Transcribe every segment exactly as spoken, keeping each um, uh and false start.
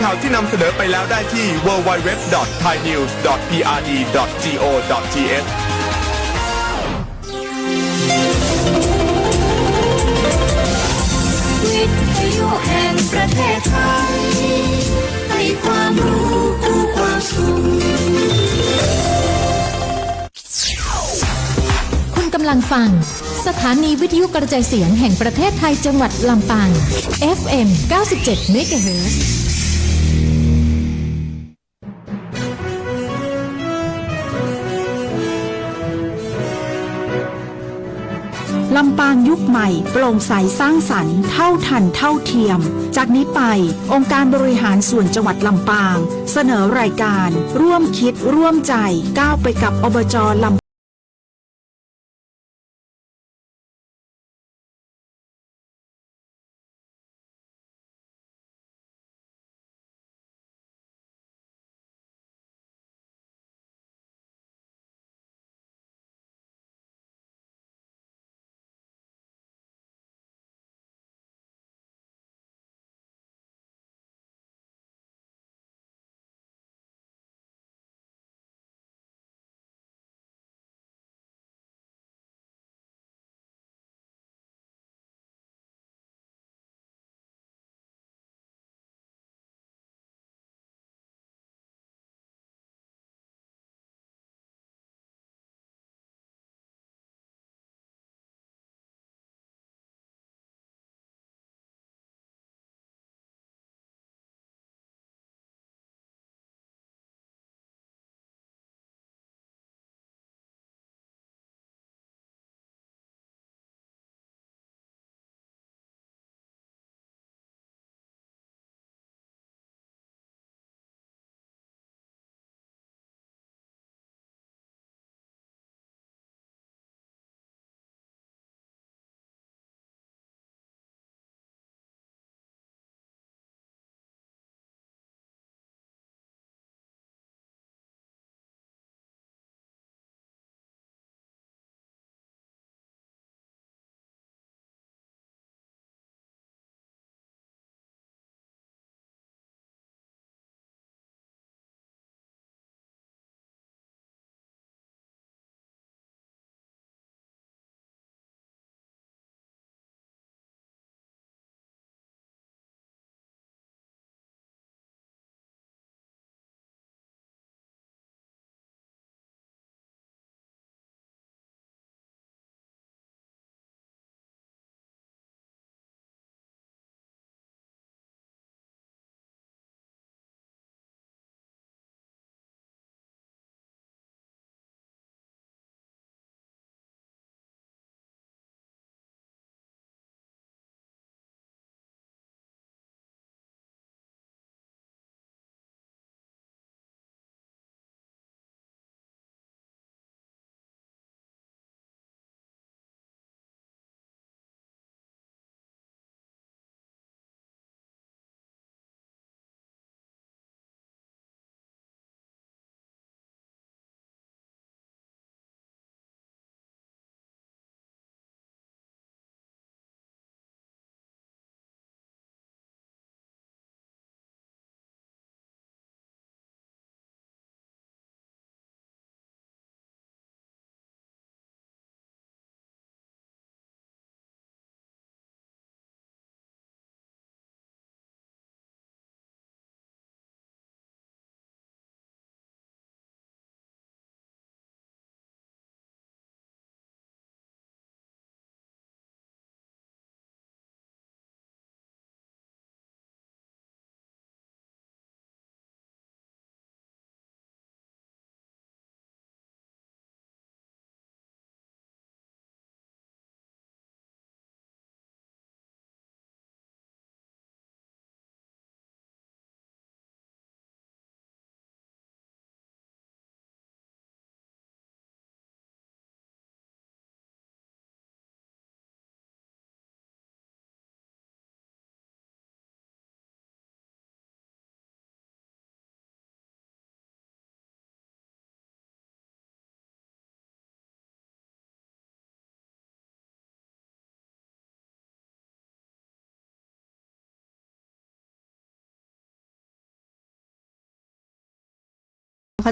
ข่าวที่นำเสนอไปแล้วได้ที่ ดับเบิลยู ดับเบิลยู ดับเบิลยู ดอท ไทยนิวส์ ดอท พีอาร์ดี ดอท จี โอ ดอท ที เอช วิทยุแห่งประเทศไทย ให้ความรู้คู่ความสุข คุณกำลังฟัง สถานีวิทยุกระจายเสียงแห่งประเทศไทยจังหวัดลำปาง เอฟเอ็ม เก้าสิบเจ็ด เมกะเฮิรตซ์ ลำปางยุคใหม่ โปร่งใสสร้างสรรค์ เท่าทันเท่าเทียม จากนี้ไป องค์การบริหารส่วนจังหวัดลำปาง เสนอรายการ ร่วมคิดร่วมใจ ก้าวไปกับ อบจ. ลำ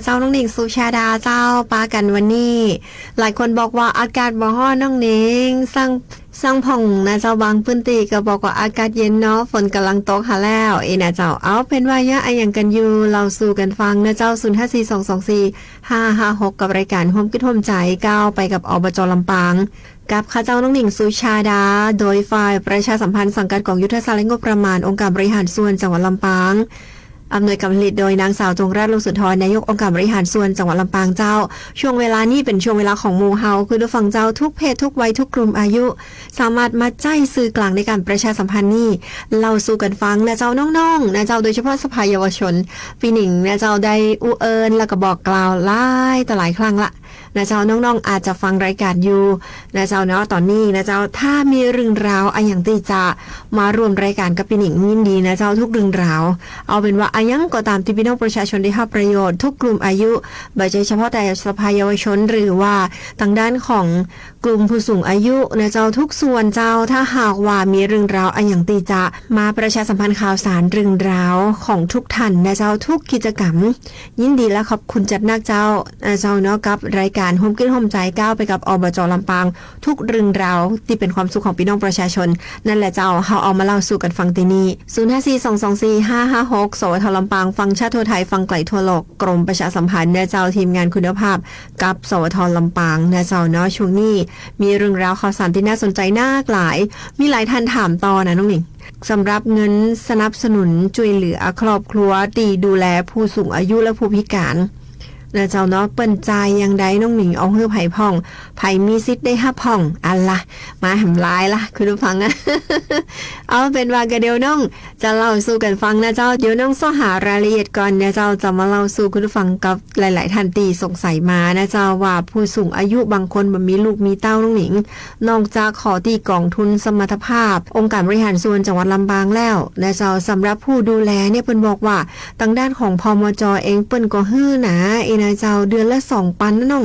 เจ้า น้องหนิงสุชาดาเจ้า ปะกั๋นวันนี้ หลายคนบอกว่าอากาศบ่ฮ้อน น้องหนิง ซัง ซังผ่องนะเจ้า บางพื้นตี้ก็บอกว่าอากาศเย็นเนาะ ฝนก่ำลังตกหาแล้ว เอนะเจ้า เอาเป๋นว่าเยียะอะหยังกั๋นอยู่ เล่าสู่กั๋นฟังนะเจ้า ศูนย์ห้าสี่สองสองสี่ห้าห้าหก กับรายก๋านฮ่วมกึ๊ดฮ่วมใจ๋ ก้าวไปกับ อบจ ลำปาง กับข้าเจ้า น้องหนิงสุชาดา โดยฝ่ายประชาสัมพันธ์สังกัดก๋องยุทธศาสตร์และงบประมาณ องค์การบริหารส่วนจังหวัดลำปาง อำนวยการผลิตโดยนางสาว จงรัตน์ ลุงสุนทร นายกองค์การบริหารส่วนจังหวัดลำปางเจ้า ช่วงเวลานี้เป๋นช่วงเวลาของหมู่เฮา คุณผู้ฟังเจ้า ทุกเพศทุกวัยทุกกลุ่มอายุ สามารถมาใจ๊สื่อกลางในก๋านประชาสัมพันธ์นี้ เล่าสู่กั๋นฟังนะเจ้า น้องๆ นะเจ้า โดยเฉพาะสภาเยาวชน ปี้หนิงนะเจ้า ได้อู้เอิ้นแล้วก็บอกกล่าวหลายต่อหลายครั้งละ นะเจ้า น้องๆ อาจจะฟังรายก๋านอยู่นะเจ้าเนาะ ต๋อนนี้นะเจ้า ถ้ามีเรื่องราวอะหยังตี้จะมาร่วมรายก๋านกับปี้หนิง ยินดีนะเจ้า ทุกเรื่องราว เอาเป๋นว่าอะหยังก็ต๋ามตี้ปี้น้องประชาชนได้ฮับประโยชน์ ทุกกลุ่มอายุ บ่ใจ้เฉพาะแต่สภาเยาวชน หรือว่าตางด้านของกลุ่มผู้สูงอายุนะเจ้า ทุกส่วนเจ้า ถ้าหากว่ามีเรื่องราวอะหยังตี้จะมาประชาสัมพันธ์ข่าวสารเรื่องราวของทุกท่านนะเจ้า ทุกกิจกรรม ยินดีและขอบคุณจัดนักเจ้า อ่า เจ้าเนาะ กับรายก๋านฮ่วมกึ๊ดฮ่วมใจ๋ ก้าวไปกับ อบจ ลำปาง ทุกเรื่องราวตี้เป๋นความสุขของปี้น้องประชาชน นั่นแหละเจ้า เฮาเอามาเล่าสู่กั๋นฟังตี้นี่ ศูนย์ห้าสี่สองสองสี่ห้าห้าหก สวท ลำปาง ฟังชัดทั่วไทย ฟังไก๋ทั่วโลก กรมประชาสัมพันธ์นะเจ้า ทีมงานคุณภาพ กับ สวท ลำปาง นะเจ้าเนาะ ช่วงนี้มีเรื่องราวข่าวสารตี้น่าสนใจ๋นักหลาย มีหลายท่านถามต่อนะน้องหนิง สำหรับเงินสนับสนุนจ้วยเหลือครอบครัวตี้ดูแลผู้สูงอายุและผู้พิการนะเจ้าเนาะ เปิ้นจ่ายอย่างใด น้องหนิง เอาหื้อใผพ่อง ใผมีสิทธิ์ได้ฮับพ่อง อันละ มาแหมหลายละ คุณผู้ฟังอะ เอาเป๋นว่าก็เดี๋ยวน้องจะเล่าสู่กั๋นฟังนะเจ้า เดี๋ยวน้องเซาะหารายละเอียดก่อนนะเจ้า จะมาเล่าสู่คุณผู้ฟังกับหลายๆ ท่านตี้สงสัยมานะเจ้า ว่าผู้สูงอายุบางคนบ่มีลูกมีเต้า น้องหนิง นอกจากเข้าตี้ก๋องทุนสมรรถภาพ องค์การบริหารส่วนจังหวัดลำปางแล้วนะเจ้า สำหรับผู้ดูแลเนี่ย เปิ้นบอกว่าตางด้านของ พมจ. เองเปิ้นก็หื้อนา เอนะเจ้า เดือนละสองปันนะน้อง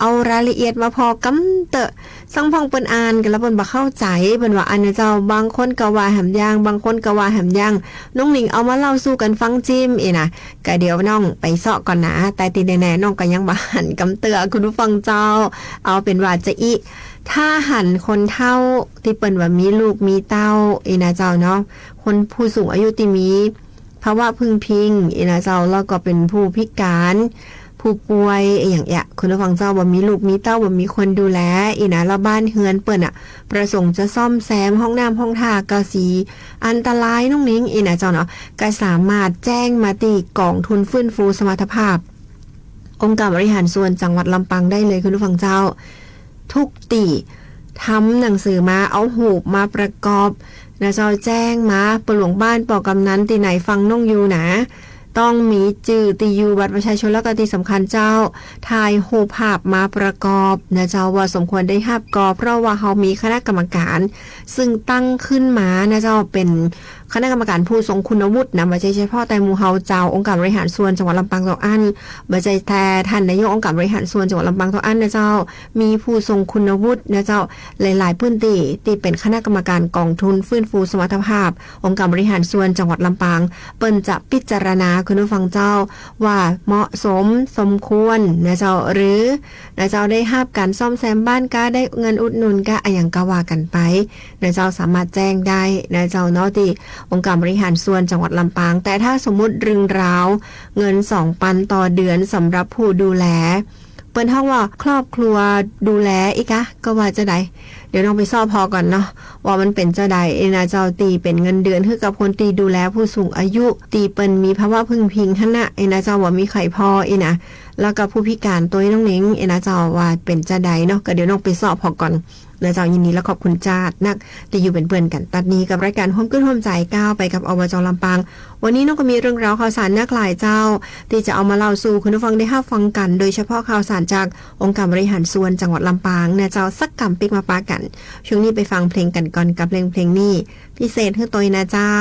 เอารายละเอียดมาผ่อกำเต๊อะ ซังพ่องเปิ้นอ่านกั๋นแล้วเปิ้นบ่เข้าใจ๋ เปิ้นว่าอั้นนะเจ้า บางคนก็ว่าแหมอย่าง บางคนก็ว่าแหมอย่าง น้องหนิงเอามาเล่าสู่กั๋นฟังจิม เอนะ ก็เดี๋ยวน้องไปเซาะก่อนนา แต่ตี้แน่ๆ น้องก็ยังบ่หันกำเตื้อ คุณผู้ฟังเจ้า เอาเป๋นว่าจะอี้ ถ้าหันคนเฒ่าตี้เปิ้นว่ามีลูกมีเต้า เอนะเจ้าเนาะ คนผู้สูงอายุตี้มีภาวะพึงพิง เอนะเจ้า แล้วก็เป๋นผู้พิการ ผู้ป่วย อะหยังเอี้ย คุณผู้ฟังเจ้า บ่มีลูกมีเต้า บ่มีคนดูแล เอนะ แล้วบ้านเฮือนเปิ้นอะ ประสงค์จะซ่อมแซมห้องน้ำห้องท่า ก็สิอันตราย น้องหนิง เอนะเจ้าเนาะ ก็สามารถแจ้งมาตี้ก๋องทุนฟื้นฟูสมรรถภาพ องค์การบริหารส่วนจังหวัดลำปางได้เลย คุณผู้ฟังเจ้า ทุกตี้ ทำหนังสือมา เอาฮูปมาประกอบนะเจ้า แจ้งมา เปิ้นหลวงบ้าน ป้อกำนัน ตี้ไหนฟังน้องอยู่นา ต้องมีจื้อตี้อยู่ บัตรประชาชน แล้วก็ตี้สำคัญเจ้า ถ่ายฮูปภาพมาประกอบนะเจ้า ว่าสมควรได้ฮับก่อ เพราะว่าเฮามีคณะกรรมการ ซึ่งตั้งขึ้นมานะเจ้า เป๋นคณะกรรมการผู้ทรงคุณวุฒินะ บ่ใจ้เฉพาะแต่หมู่เฮาเจ้า องค์การบริหารส่วนจังหวัดลำปางเต้าอั้น บ่ใจ้แต่ท่านนายกองค์การบริหารส่วนจังหวัดลำปางเต้าอั้นนะเจ้า มีผู้ทรงคุณวุฒินะเจ้า หลายๆ พื้นตี้ ตี้เป๋นคณะกรรมการก๋องทุนฟื้นฟูสมรรถภาพ องค์การบริหารส่วนจังหวัดลำปาง เปิ้นจะพิจารณา คุณผู้ฟังเจ้า ว่าเหมาะสมสมควรนะเจ้า หรือนะเจ้า ได้ฮับก๋านซ่อมแซมบ้านก้า ได้เงินอุดหนุนก้า อะหยังก็ว่ากั๋นไปนะเจ้า สามารถแจ้งได้นะเจ้าเนาะ ตี้องค์การบริหารส่วนจังหวัดลำปาง แต่ถ้าสมมุติเรื่องราวเงินสองปันต่อเดือนสำหรับผู้ดูแล เปิ้นฮ้องว่าครอบครัวดูแลอี้กา ก็ว่าจะใด เดี๋ยวน้องไปเซาะผ่อก่อนเนาะ ว่ามันเป๋นจะใด เอนะเจ้า ตี้เป๋นเงินเดือนหื้อกับคนตี้ดูแลผู้สูงอายุ ตี้เปิ้นมีภาวะพึงพิงหั้นนะ เอนะเจ้า บ่มีใผผ่อ เอนะ แล้วก็ผู้พิการตวย น้องหนิง เอนะเจ้า ว่าเป๋นจะใดเนาะ ก็เดี๋ยวน้องไปเซาะผ่อก่อนนะเจ้า ยินดีและขอบคุณจ้านัก ตี้อยู่เป๋นเปื้อนกั๋น ตัดนี้กับรายก๋านฮ่วมกึ๊ดฮ่วมใจ๋ ก้าวไปกับ อบจ ลำปาง วันนี้น้องก็มีเรื่องราวข่าวสารนักหลายเจ้า ตี้จะเอามาเล่าสู่คุณผู้ฟังได้ฮับฟังกั๋น โดยเฉพาะข่าวสารจากองค์การบริหารส่วนจังหวัดลำปางนะเจ้า สักกำปิ๊กมาปะกั๋น ช่วงนี้ไปฟังเพลงกั๋นก่อน กับเพลงเพลงนี้ พิเศษหื้อตวยนะเจ้า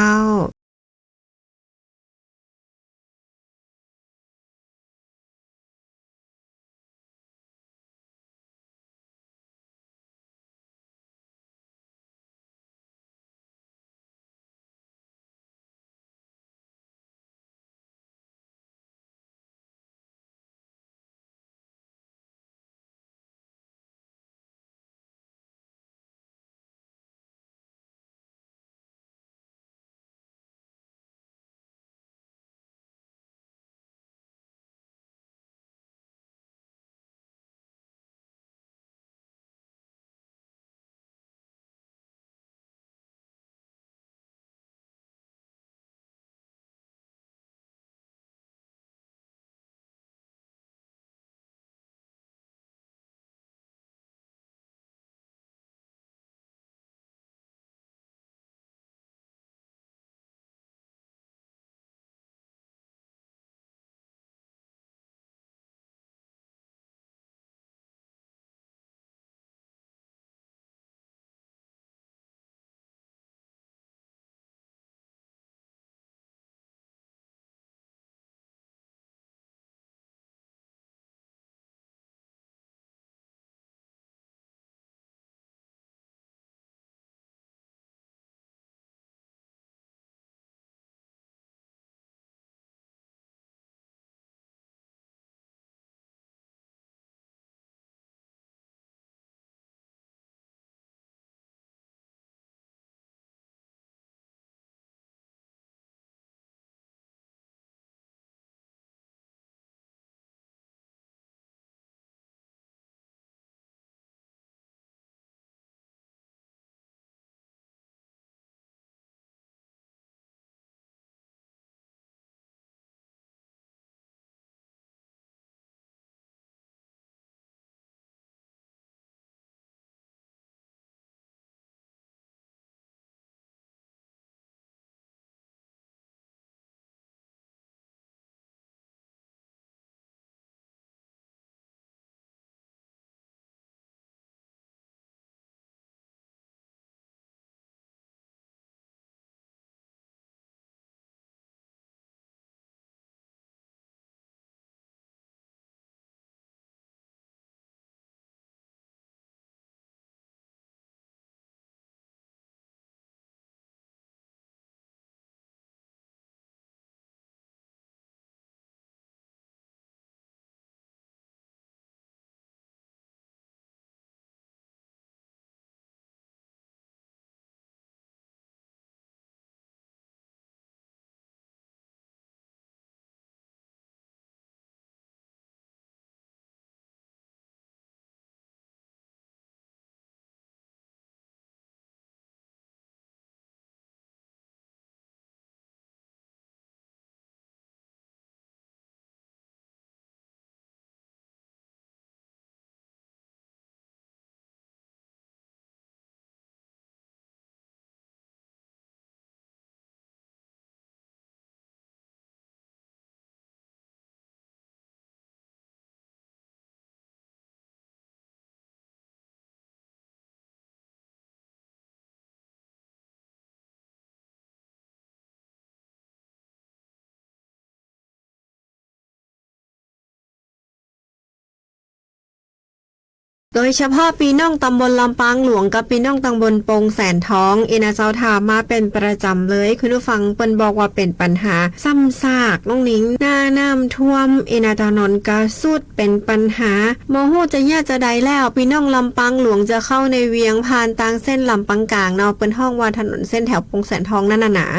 โดยเฉพาะปี้น้องตำบลลำปางหลวงกับปี้น้องตำบลโป่งแสนทอง เอ นะเจ้า ถามมาเป๋นประจ๋ำเลย คุณผู้ฟัง เปิ้นบอกว่าเป๋นปัญหาซ้ำซาก น้องหนิง หน้าน้ำท่วม เอ นะ ถนนก็ทรุด เป๋นปัญหา บ่ฮู้จะเยียะจาใดแล้ว ปี้น้องลำปางหลวงจะเข้าในเวียงผ่านตางเส้นลำปางกลางเนาะ เปิ้นฮ้องว่าถนนเส้นแถวโป่งแสนทองนั้นน่ะนะ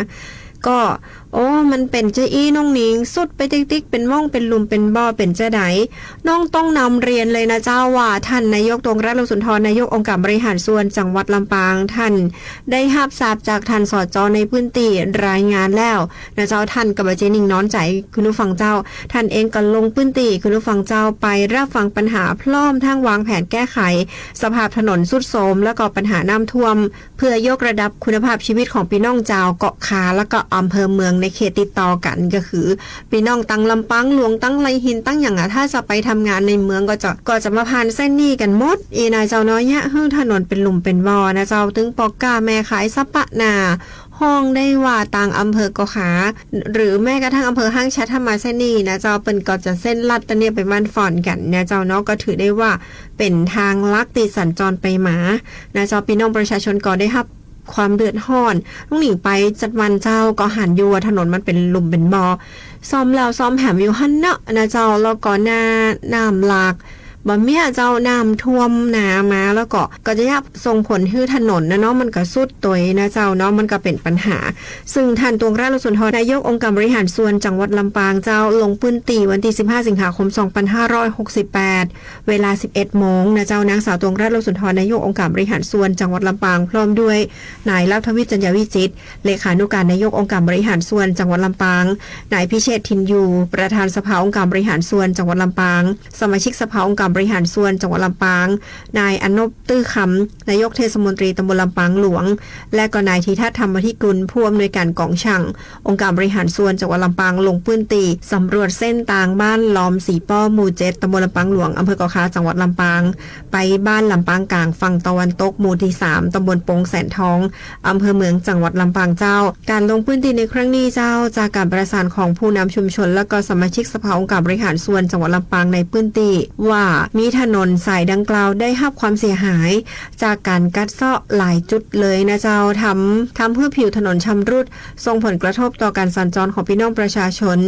ก็ โอ้ มันเป๋นจาอี้ น้องหนิง ทรุดไปติ๊กๆ เป๋นม่อง เป๋นหลุม เป๋นบ่อ เป๋นจาใด น้องต้องนำเรียนเลยนะเจ้าว่า ท่านนายก ตวงรัตน์ โลสุนทร นายกองค์การบริหารส่วนจังหวัดลำปาง ท่านได้ฮับทราบจากท่าน สจ ในพื้นตี้รายงานแล้วนะเจ้า ท่านก็บ่เจาะนิ่งนอนใจ๋ คุณผู้ฟังเจ้า ท่านเองก็ลงพื้นตี้ คุณผู้ฟังเจ้า ไปฮับฟังปัญหาพร้อมทั้งวางแผนแก้ไขสภาพถนนทรุดโทรม แล้วก็ปัญหาน้ำท่วม เพื่อยกระดับคุณภาพชีวิตของปี้น้องจาวเกาะคา แล้วก็อำเภอเมืองในเขตติดต่อกั๋น ก็คือปี้น้องตังลำปางหลวง ตังไหล่หิน ตังหยังอะ ถ้าจะไปทำงานในเมืองก็จะ ก็จะมาผ่านเส้นนี้กั๋นหมด เอ นะเจ้าเนาะ เยียะหื้อถนนเป๋นหลุมเป๋นบ่อนะเจ้า ตึงป้อก๊าแม่ขายสะปะหน้า ฮ้องได้ว่าตางอำเภอเกาะคา หรือแม้กระทั่งอำเภอห้างฉัตร ถ้ามาเส้นนี้นะเจ้า เปิ้นก็จะเส้นลัดตะเนี่ยไปบ้านฝ่อนกั๋นนะเจ้าเนาะ ก็ถือได้ว่าเป๋นตางหลักตี้สัญจรไปมานะเจ้า ปี้น้องประชาชนก็ได้ฮับ ความเดือดฮ้อน น้องหนิงไปจัดวันเจ้า ก็หันอยู่ว่าถนนมันเป๋นหลุมเป๋นบ่อ ซ่อมแล้วซ่อมแหมอยู่หั้นเนาะนะเจ้า แล้วก็หน้าน้ำหลาก บ่าเมี้ยเจ้า น้ำท่วมหนามา แล้วก็ ก็จะเยียะส่งผลหื้อถนนนะเนาะ มันก็ทรุดตวยนะเจ้าเนาะ มันก็เป๋นปัญหา ซึ่งท่าน ตวงรัตน์ โลสุนทร นายกองค์การบริหารส่วนจังหวัดลำปางเจ้า ลงพื้นตี้วันตี้สิบห้าสิงหาคมสองพันห้าร้อยหกสิบแปด เวลาสิบเอ็ดโมงนะเจ้า นางสาว ตวงรัตน์ โลสุนทร นายกองค์การบริหารส่วนจังหวัดลำปาง พร้อมด้วยนาย ลักษวิทย์ จัญญาวิจิตร เลขานุการนายกองค์การบริหารส่วนจังหวัดลำปาง นาย พิเชษฐ ถิ่นอยู่ ประธานสภาองค์การบริหารส่วนจังหวัดลำปาง สมาชิกสภาองค์การบริหารส่วนจังหวัดลำปาง นาย อนบ ตื้อคำ นายกเทศมนตรีตำบลลำปางหลวง และก็นาย ธีทัศน์ ธรรมธิกุล ผู้อำนวยการก๋องช่าง องค์การบริหารส่วนจังหวัดลำปาง ลงพื้นตี้สำรวจเส้นตางบ้านลอมสีป้อ หมู่เจ็ด ตำบลลำปางหลวง อำเภอเกาะคา จังหวัดลำปาง ไปบ้านลำปางกลางฝั่งตะวันตก หมู่ตี้สาม ตำบลโป่งแสนทอง อำเภอเมือง จังหวัดลำปางเจ้า ก๋านลงพื้นตี้ในครั้งนี้เจ้า จากก๋านประสานของผู้นำชุมชน และก็สมาชิกสภาองค์การบริหารส่วนจังหวัดลำปางในพื้นตี้ ว่ามีถนนสายดังกล่าวได้ฮับความเสียหาย จากก๋านกัดเซาะหลายจุดเลยนะเจ้า ทำ ทำหื้อผิวถนนชำรุด ส่งผลกระทบต่อก๋านสัญจรของปี้น้องประชาชน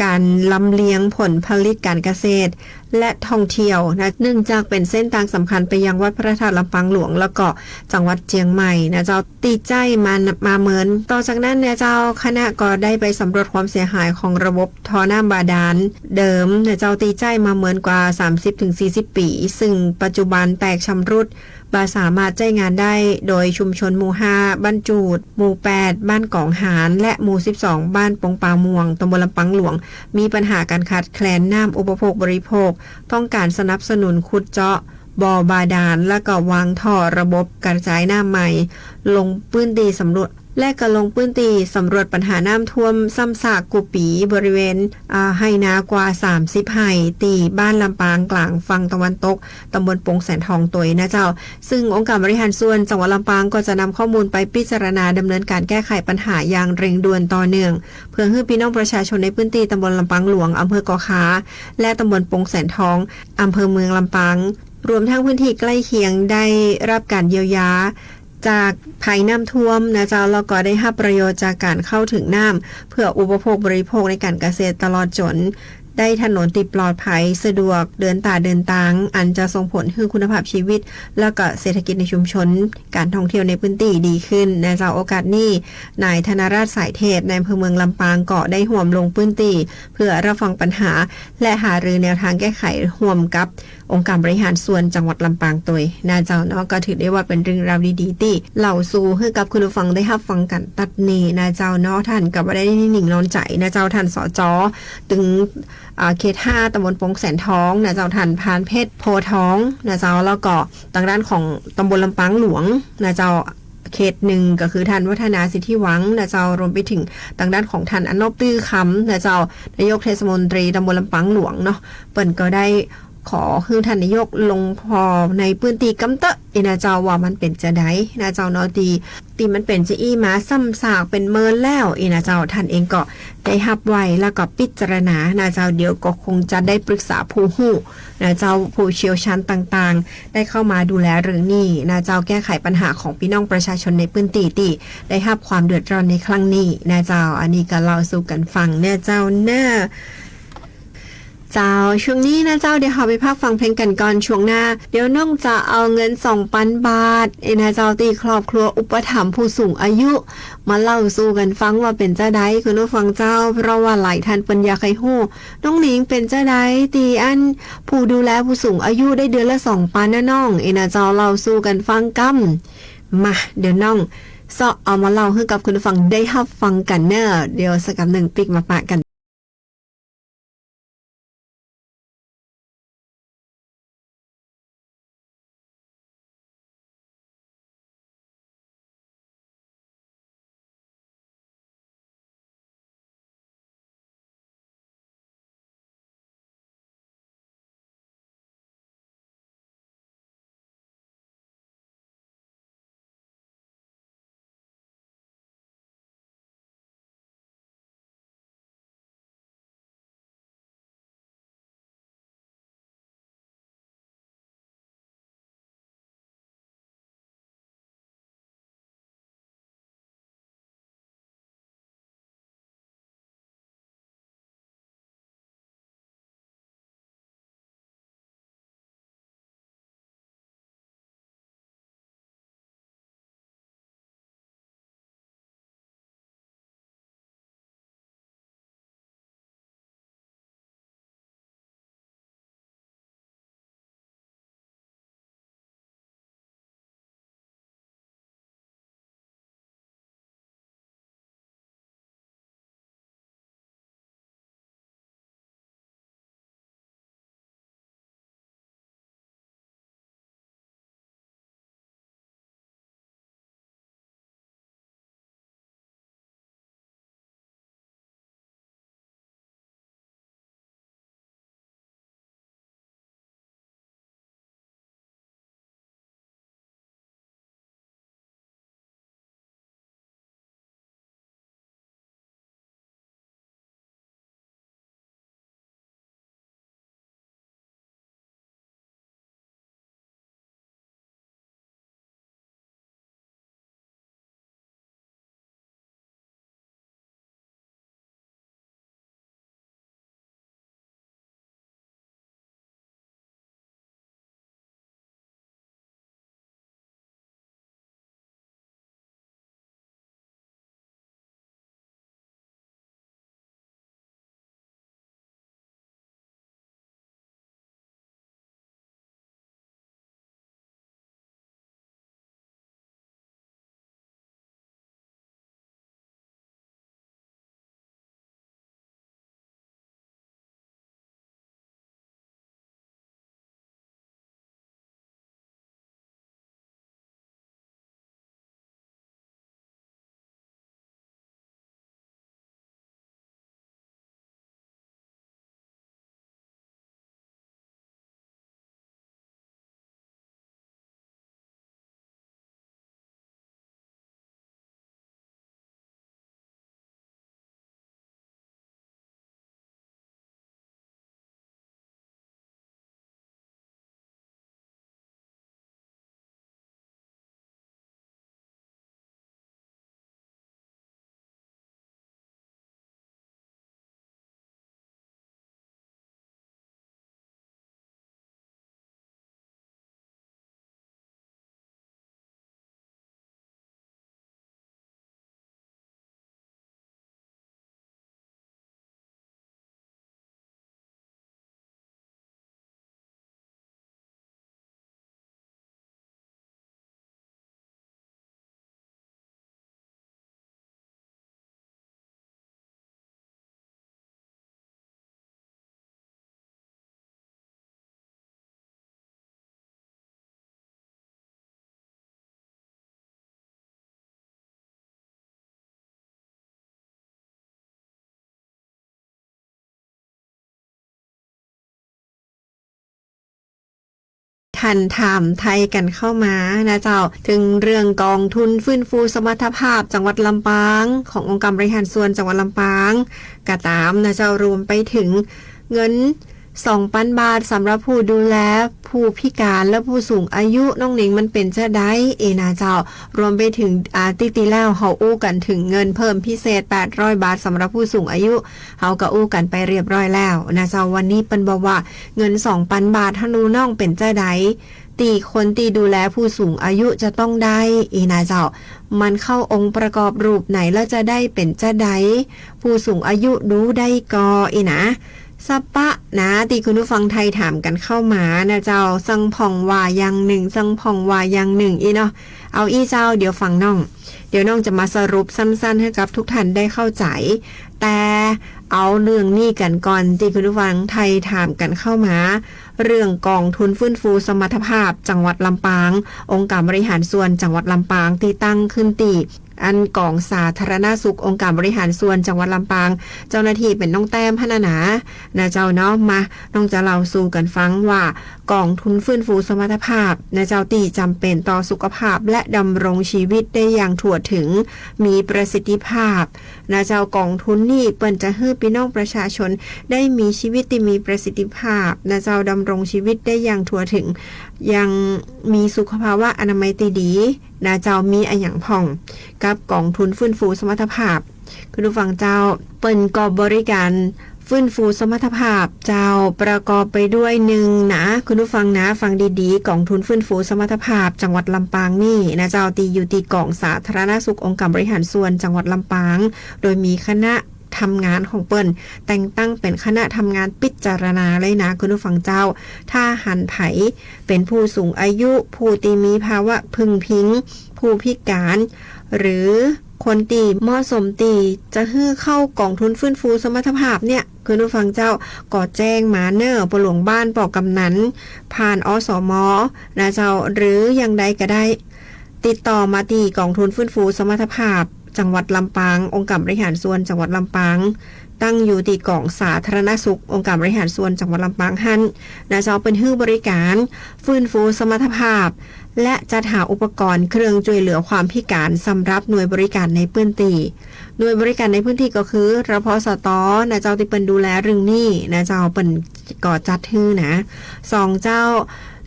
ก๋านลำเลียงผลผลิตก๋านเกษตร และท่องเที่ยวนะ เนื่องจากเป๋นเส้นตางสำคัญไปยังวัดพระธาตุลำปางหลวง แล้วก็จังหวัดเจียงใหม่นะเจ้า ตี้ใจ๊มา มาเมิน ต่อจากนั้นเนี่ยเจ้า คณะก็ได้ไปสำรวจความเสียหายของระบบท่อน้ำบาดาลเดิมเนี่ยเจ้า ตี้ใจ๊มาเมินกว่าสามสิบถึงสี่สิบปี๋ ซึ่งปัจจุบันแตกชำรุด บ่สามารถใจ๊งานได้ โดยชุมชนหมู่ห้า บ้านจูด หมู่แปด บ้านก๋องหาน และหมู่สิบสอง บ้านปงป่าม่วง ตำบลลำปางหลวง มีปัญหาก๋านขาดแคลนน้ำอุปโภคบริโภค ต้องก๋านสนับสนุนขุดเจาะบ่อบาดาล และก็วางท่อระบบกระจายน้ำใหม่ ลงพื้นตี้สำรวจ และก็ลงพื้นตี้สำรวจปัญหาน้ำท่วมซ้ำซากกู้ปี๋บริเวณ อ่า ไฮ่นากว่าสามสิบไฮ่ ตี้บ้านลำปางกลางฝั่งตะวันตก ตำบลโป่งแสนทองตวยนะเจ้า ซึ่งองค์การบริหารส่วนจังหวัดลำปางก็จะนำข้อมูลไปพิจารณาดำเนินการแก้ไขปัญหาอย่างเร่งด่วนต่อเนื่อง เพื่อหื้อปี้น้องประชาชนในพื้นตี้ตำบลลำปางหลวง อำเภอเกาะคา และตำบลโป่งแสนทอง อำเภอเมืองลำปาง รวมทั้งพื้นตี้ใก้เคียงได้ฮับก๋านเยียวยา จากภัยน้ำท่วมนะเจ้า แล้วก็ได้ฮับประโยชน์จากก๋านเข้าเถิงน้ำ เพื่ออุปโภคบริโภคในก๋านเกษตรตลอดจ๋น ได้ถนนตี้ปลอดภัย สะดวก เดินต๋าเดินตาง อันจะส่งผลหื้อคุณภาพชีวิต แล้วก็เศรษฐกิจในชุมชน ก๋านท่องเที่ยวในพื้นตี้ดีขึ้นนะเจ้า โอกาสนี้ นาย ธนรัตน์ สายเทพ นายอำเภอเมืองลำปาง ก็ได้ฮ่วมลงพื้นตี้ เพื่อฮับฟังปัญหา และหารือแนวตางแก้ไขฮ่วมกับ องค์การบริหารส่วนจังหวัดลำปางตวยนะเจ้าเนาะ ก็ถือได้ว่าเป๋นเรื่องราวดีๆ ตี้เล่าสู่หื้อกับคุณผู้ฟังได้ฮับฟังกั๋นตั๊ดนี้นะเจ้าเนาะ ต้านก็บ่ได้นิ่งนอนใจ๋นะเจ้า ต้าน สจ ตึง อ่า เขตห้า ตำบลโป่งแสนทองนะเจ้า ต้าน พานเพชร โพธิ์ทองนะเจ้า แล้วก็ตางด้านของตำบลลำปางหลวงนะเจ้า เขตหนึ่ง ก็คือต้าน วัฒนา สิทธิหวังนะเจ้า รวมไปเถิงตางด้านของต้าน อนบ ตื้อคำนะเจ้า นายกเทศมนตรีตำบลลำปางหลวงเนาะ เปิ้นก็ได้ ขอหื้อท่านนายกลงผ่อในปื้นตี้กำเต๊อะ เอนะเจ้า ว่ามันเป๋นจาใดนะเจ้าเนาะ ตี้ ตี้มันเป๋นจาอี้มาซ้ำซากเป๋นเมินแล้ว เอนะเจ้า ท่านเองก็ได้ฮับไว้แล้วก็ปิจารณานะเจ้า เดี๋ยวก็คงจะได้ปรึกษาผู้ฮู้นะเจ้า ผู้เชี่ยวชาญต่างๆ ได้เข้ามาดูแลเรื่องนี้นะเจ้า แก้ไขปัญหาของปี้น้องประชาชนในปื้นตี้ตี้ได้ฮับความเดือดร้อนในครั้งนี้นะเจ้า อันนี้ก็เล่าสู่กั๋นฟังเน่อเจ้าเน่อ เจ้า ช่วงนี้นะเจ้า เดี๋ยวเฮาไปพักฟังเพลงกั๋นก่อน ช่วงหน้า เดี๋ยวน้องจะเอาเงินสองปันบาท เอนะเจ้า ตี้ครอบครัวอุปถัมภ์ผู้สูงอายุ มาเล่าสู่กั๋นฟังว่าเป๋นจาใด คุณผู้ฟังเจ้า เพราะว่าหลายท่านเปิ้นอยากใค่ฮู้ น้องหนิงเป๋นจาใด ตี้อันผู้ดูแลผู้สูงอายุได้เดือนละสองปันนะน้อง เอนะเจ้า เล่าสู่กั๋นฟังกำ มา เดี๋ยวน้องเซาะเอามาเล่าหื้อกับคุณผู้ฟังได้ฮับฟังกั๋นเน่อ เดี๋ยวสักกำนึ่งปิ๊กมาปะกั๋น หันถามไถ่กั๋นเข้ามานะเจ้า เถิงเรื่องก๋องทุนฟื้นฟูสมรรถภาพจังหวัดลำปาง ขององค์การบริหารส่วนจังหวัดลำปาง ก็ต๋ามนะเจ้า รวมไปเถิงเงินสองปันบาทสำหรับผู้ดูแลผู้พิการและผู้สูงอายุ น้องหนิง มันเป๋นจาใดเอนะเจ้า รวมไปเถิง อ่า ตี้ ตี้แล้วเฮาอู้กั๋นเถิงเงินเพิ่มพิเศษแปดร้อยบาทสำหรับผู้สูงอายุ เฮาก็อู้กั๋นไปเรียบร้อยแล้วนะเจ้า วันนี้เปิ้นบอกว่าเงินสองปันบาท ถ้าลูกน้องเป๋นจาใด ตี้คนตี้ดูแลผู้สูงอายุจะต้องได้ อีนะเจ้า มันเข้าองค์ประกอบรูปไหน แล้วจะได้เป๋นจาใด ผู้สูงอายุดูได้ก่อ อีนะ สะปะนะ ตี้คุณผู้ฟังไทยถามกั๋นเข้ามานะเจ้า ซังผ่องว่าอย่างนึ่ง ซังผ่องว่าอย่างนึ่ง อีเนาะ เอาอี้เจ้า เดี๋ยวฟังน้อง เดี๋ยวน้องจะมาสรุปสั้นๆ หื้อกับทุกท่านได้เข้าใจ๋ แต่เอาเรื่องนี้กั๋นก่อน ตี้คุณผู้ฟังไทยถามกั๋นเข้ามา เรื่องก๋องทุนฟื้นฟูสมรรถภาพจังหวัดลำปาง องค์การบริหารส่วนจังหวัดลำปาง ตี้ตั้งขึ้นตี้อันก๋องสาธารณสุของค์การบริหารส่วนจังหวัดลำปาง เจ้าหน้าตี้เป๋นน้องแต้มหั้นนา นะเจ้าเนาะ มา น้องจะเล่าสู่กั๋นฟังว่า ก๋องทุนฟื้นฟูสมรรถภาพนะเจ้า ตี้จ๋ำเป๋นต่อสุขภาพและดำรงชีวิตได้อย่างทั่วถึง มีประสิทธิภาพนะเจ้า ก๋องทุนนี้เปิ้นจะหื้อปี้น้องประชาชนได้มีชีวิตตี้มีประสิทธิภาพนะเจ้า ดำรงชีวิตได้อย่างทั่วถึง ยังมีสุขภาวะอนามัยตี้ดีนะเจ้า มีอะหยังพ่องกับก๋องทุนฟื้นฟูสมรรถภาพ คุณผู้ฟังเจ้า เปิ้นก็บริการฟื้นฟูสมรรถภาพเจ้า ประกอบไปด้วย นึ่ง นะ คุณผู้ฟังนะ ฟังดีๆ ก๋องทุนฟื้นฟูสมรรถภาพจังหวัดลำปางนี่นะเจ้า ตี้อยู่ตี้ก๋องสาธารณสุของค์การบริหารส่วนจังหวัดลำปาง โดยมีคณะทำงานของเปิ้นแต่งตั้งเป๋นคณะทำงานพิจารณาเลยนะ คุณผู้ฟังเจ้า ถ้าหันใผเป๋นผู้สูงอายุ ผู้ตี้มีภาวะพึงพิง ผู้พิการ หรือคนตี้เหมาะสมตี้จะหื้อเข้าก๋องทุนฟื้นฟูสมรรถภาพเนี่ย คุณผู้ฟังเจ้า ก็แจ้งมาเน่อป้อหลวงบ้าน ป้อกำนัน ผ่าน อสม นะเจ้า หรืออย่างใดก็ได้ ติดต่อมาตี้ก๋องทุนฟื้นฟูสมรรถภาพจังหวัดลำปาง องค์การบริหารส่วนจังหวัดลำปาง ตั้งอยู่ตี้ก๋องสาธารณสุของค์การบริหารส่วนจังหวัดลำปางหั้นนะเจ้า เปิ้นหื้อบริการฟื้นฟูสมรรถภาพ และจัดหาอุปกรณ์เครื่องจ้วยเหลือความพิการสำหรับหน่วยบริการในพื้นตี้ หน่วยบริการในพื้นตี้ก็คือ รพสต นะเจ้า ตี้เปิ้นดูแลเรื่องนี้นะเจ้า เปิ้นก็จัดหื้อนะ สอง เจ้า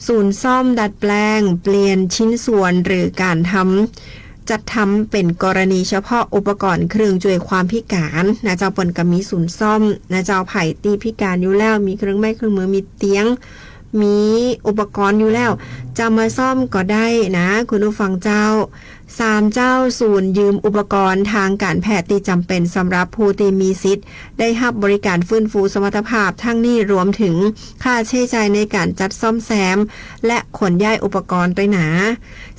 ศูนย์ซ่อมดัดแปลงเปลี่ยนชิ้นส่วนหรือการทำ จัดทำเป๋นกรณีเฉพาะอุปกรณ์เครื่องจ้วยความพิการนะเจ้า เปิ้นก็มีศูนย์ซ่อมนะเจ้า ใผตี้พิการอยู่แล้ว มีเครื่องไม้เครื่องมือ มีเตียง มีอุปกรณ์อยู่แล้ว จะมาซ่อมก็ได้นะ คุณผู้ฟังเจ้า สาม เจ้า ศูนย์ยืมอุปกรณ์ทางการแพทย์ตี้จ๋ำเป๋นสำหรับผู้ตี้มีสิทธิ์ได้ฮับบริการฟื้นฟูสมรรถภาพ ทั้งนี้รวมถึงค่าใจ๊จ่ายในก๋านจัดซ่อมแซม และขนย้ายอุปกรณ์ตวยหนา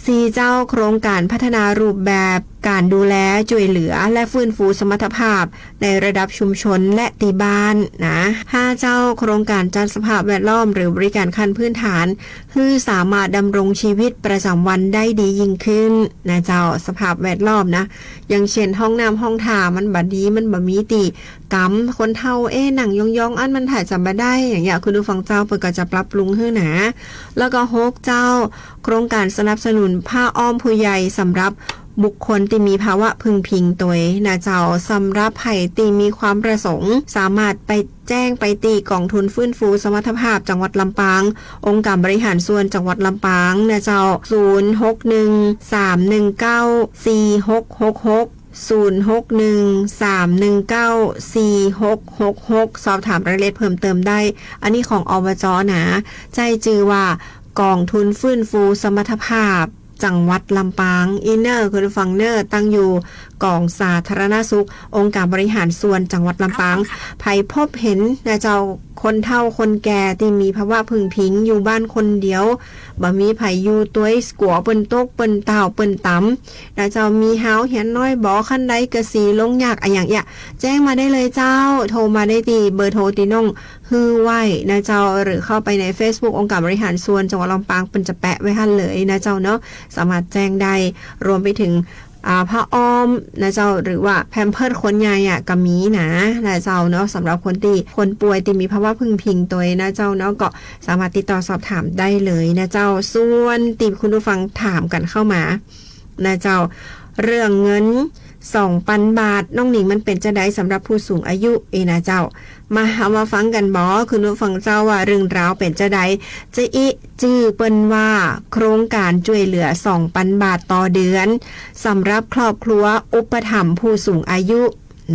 สี่ เจ้า โครงการพัฒนารูปแบบก๋านดูแลจ้วยเหลือ และฟื้นฟูสมรรถภาพในระดับชุมชนและตี้บ้านนะ ห้า เจ้า โครงการจัดสภาพแวดล้อมหรือบริการขั้นพื้นฐาน หื้อสามารถดำรงชีวิตประจ๋ำวันได้ดียิ่งขึ้นนะเจ้า สภาพแวดล้อมนะ อย่างเช่น ห้องน้ำห้องถ่ามันบ่ดี มันบ่มีตี้กำ คนเฒ่า เอ๊ะ นั่งยองๆ อั้นมันถ่าจ๋ำบ่ได้ อย่างเงี้ย คุณผู้ฟังเจ้า เปิ้นก็จะปรับปรุงหื้อนะ แล้วก็ หก เจ้า โครงการสนับสนุนผ้าอ้อมผู้ใหญ่สำหรับบุคคลตี้มีภาวะพึงพิงตวยนะเจ้า สำหรับใผตี้มีความประสงค์ สามารถไปแจ้งไปตี้ก๋องทุนฟื้นฟูสมรรถภาพจังหวัดลำปาง องค์การบริหารส่วนจังหวัดลำปางนะเจ้า ศูนย์ หก หนึ่ง สาม หนึ่ง เก้า สี่ หก หก หก ศูนย์ หก หนึ่ง สาม หนึ่ง เก้า สี่ หก หก หก สอบถามรายละเอียดเพิ่มเติมได้ อันนี้ของ อบจ นะ ใจ๊จื้อว่าก๋องทุนฟื้นฟูสมรรถภาพจังหวัดลำปาง อีเน่อ คุณผู้ฟังเน่อ ตั้งอยู่ก๋องสาธารณสุของค์การบริหารส่วนจังหวัดลำปาง ใผพบเห็นนะเจ้า คนเฒ่าคนแก่ตี้มีภาวะพึงพิงอยู่บ้านคนเดียว บ่มีใผอยู่ตวย กั๋วเปิ้นตก เปิ้นต้าว เปิ้นตำ นะเจ้า มีฮาวเฮียนน้อยบ่ คันไดเกษียณลงยากอะหยังเอี้ย แจ้งมาได้เลยเจ้า โทรมาได้ตี้เบอร์โทรตี้น้องหื้อไว้นะเจ้า หรือเข้าไปในเฟซบุ๊กองค์การบริหารส่วนจังหวัดลำปาง เปิ้นจะแปะไว้หั้นเลยนะเจ้าเนาะ สามารถแจ้งได้ รวมไปเถิง อ่า ผ้าอ้อมนะเจ้า หรือว่าแพมเพิร์สคนใหญ่อะก็มีนะ นะเจ้าเนาะ สำหรับคนตี้ คนป่วยตี้มีภาวะพึงพิงตวยนะเจ้าเนาะ ก็สามารถติดต่อสอบถามได้เลยนะเจ้า ส่วนตี้คุณผู้ฟังถามกั๋นเข้ามานะเจ้า เรื่องเงินสองปันบาท น้องหนิง มันเป๋นจาใดสำหรับผู้สูงอายุ เอนะเจ้า มา เฮามาฟังกั๋นบ่ คุณผู้ฟังเจ้า ว่าเรื่องราวเป๋นจาใด จะอี้จื้อเปิ้นว่าโครงก๋านจ้วยเหลือสองปันบาทต่อเดือน สำหรับครอบครัวอุปถัมภ์ผู้สูงอายุ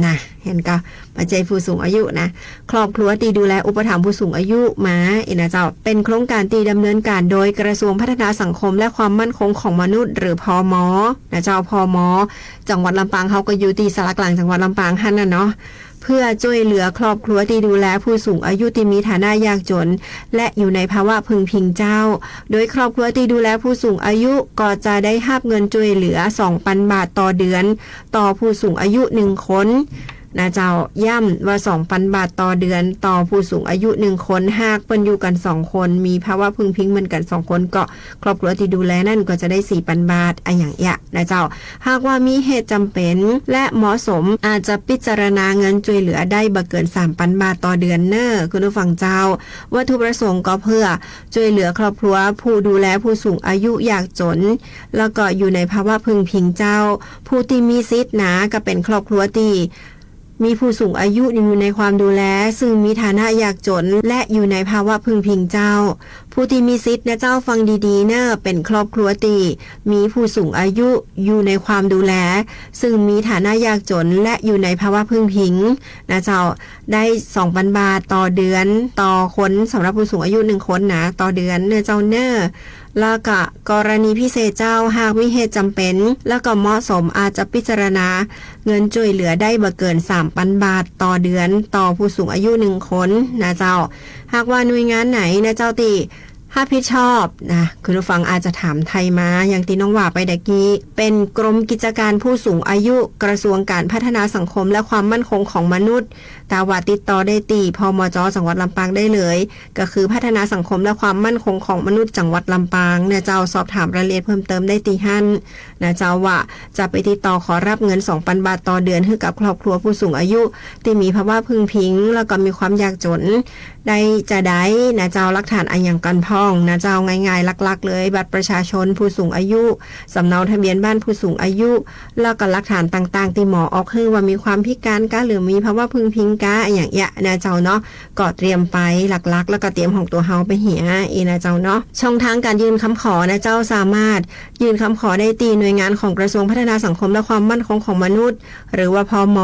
นะ หันก่อ บ่ใจ้ผู้สูงอายุนะ ครอบครัวตี้ดูแลอุปถัมภ์ผู้สูงอายุมา เอนะเจ้า เป๋นโครงก๋านตี้ดำเนินก๋านโดยกระทรวงพัฒนาสังคมและความมั่นคงของมนุษย์ หรือ พม. นะเจ้า พม. จังหวัดลำปาง เฮาก็อยู่ตี้สารกลางจังหวัดลำปางหั้นน่ะเนาะ เพื่อจ้วยเหลือครอบครัวตี้ดูแลผู้สูงอายุตี้มีฐานะยากจน และอยู่ในภาวะพึงพิงเจ้า โดยครอบครัวตี้ดูแลผู้สูงอายุก็จะได้ฮับเงินจ้วยเหลือสองปันบาทต่อเดือน ต่อผู้สูงอายุหนึ่งคน นะเจ้า ย้ำว่าสองปันบาทต่อเดือน ต่อผู้สูงอายุหนึ่งคน หากเปิ้นอยู่กั๋นสองคน มีภาวะพึงพิงเหมือนกั๋นสองคน ก็ครอบครัวตี้ดูแลนั้นก็จะได้สี่ปันบาท อะหยังเอี้ย นะเจ้า หากว่ามีเหตุจ๋ำเป๋นและเหมาะสม อาจจะพิจารณาเงินจ้วยเหลือได้บ่เกินสามปันบาทต่อเดือนเน่อ คุณผู้ฟังเจ้า วัตถุประสงค์ก็เพื่อจ้วยเหลือครอบครัวผู้ดูแลผู้สูงอายุยากจน แล้วก็อยู่ในภาวะพึงพิงเจ้า ผู้ตี้มีสิทธิ์นะ ก็เป๋นครอบครัวตี้มีผู้สูงอายุอยู่ในความดูแล ซึ่งมีฐานะยากจน และอยู่ในภาวะพึงพิงเจ้า ผู้ตี้มีสิทธิ์นะเจ้า ฟังดีๆ เน่อ เป๋นครอบครัวตี้มีผู้สูงอายุอยู่ในความดูแล ซึ่งมีฐานะยากจน และอยู่ในภาวะพึงพิงนะเจ้า ได้สองปันบาทต่อเดือน ต่อคน สำหรับผู้สูงอายุหนึ่งคนนะ ต่อเดือนเน่อเจ้าเน่อ แล้วก็กรณีพิเศษเจ้า หากมีเหตุจ๋ำเป๋น แล้วก็เหมาะสม อาจจะพิจารณาเงินจ้วยเหลือได้บ่เกินสามปันบาทต่อเดือน ต่อผู้สูงอายุหนึ่งคนนะเจ้า หากว่าหน่วยงานไหนนะเจ้าตี้ฮับผิดชอบนะ คุณผู้ฟังอาจจะถามไถ่มา อย่างตี้น้องว่าไปตะกี้ เป๋นกรมกิจการผู้สูงอายุ กระทรวงการพัฒนาสังคมและความมั่นคงของมนุษย์ ถ้าว่าติดต่อได้ตี้ พมจ. จังหวัดลำปางได้เลย ก็คือพัฒนาสังคมและความมั่นคงของมนุษย์จังหวัดลำปางนะเจ้า สอบถามรายละเอียดเพิ่มเติมได้ตี้หั้นนะเจ้า ว่าจะไปติดต่อขอฮับเงินสองปันบาทต่อเดือน หื้อกับครอบครัวผู้สูงอายุตี้มีภาวะพึงพิง แล้วก็มีความยากจนได้จาใดนะเจ้า หลักฐานอะหยังก่ำพ่องนะเจ้า ง่ายๆ หลักๆ เลย บัตรประชาชนผู้สูงอายุ สำเนาทะเบียนบ้านผู้สูงอายุ แล้วก็หลักฐานต่างๆ ตี้หมอออกหื้อว่ามีความพิการกา หรือมีภาวะพึงพิงกา อะหยังเอี้ยนะเจ้าเนาะ ก็เตรียมไปหลักๆ แล้วก็เตรียมของตั๋วเฮาไปเหีย เอนะเจ้าเนาะ ช่องทางการยื่นคำขอนะเจ้า สามารถยื่นคำขอได้ตี้หน่วยงานของกระทรวงพัฒนาสังคมและความมั่นคงของมนุษย์ หรือว่า พม.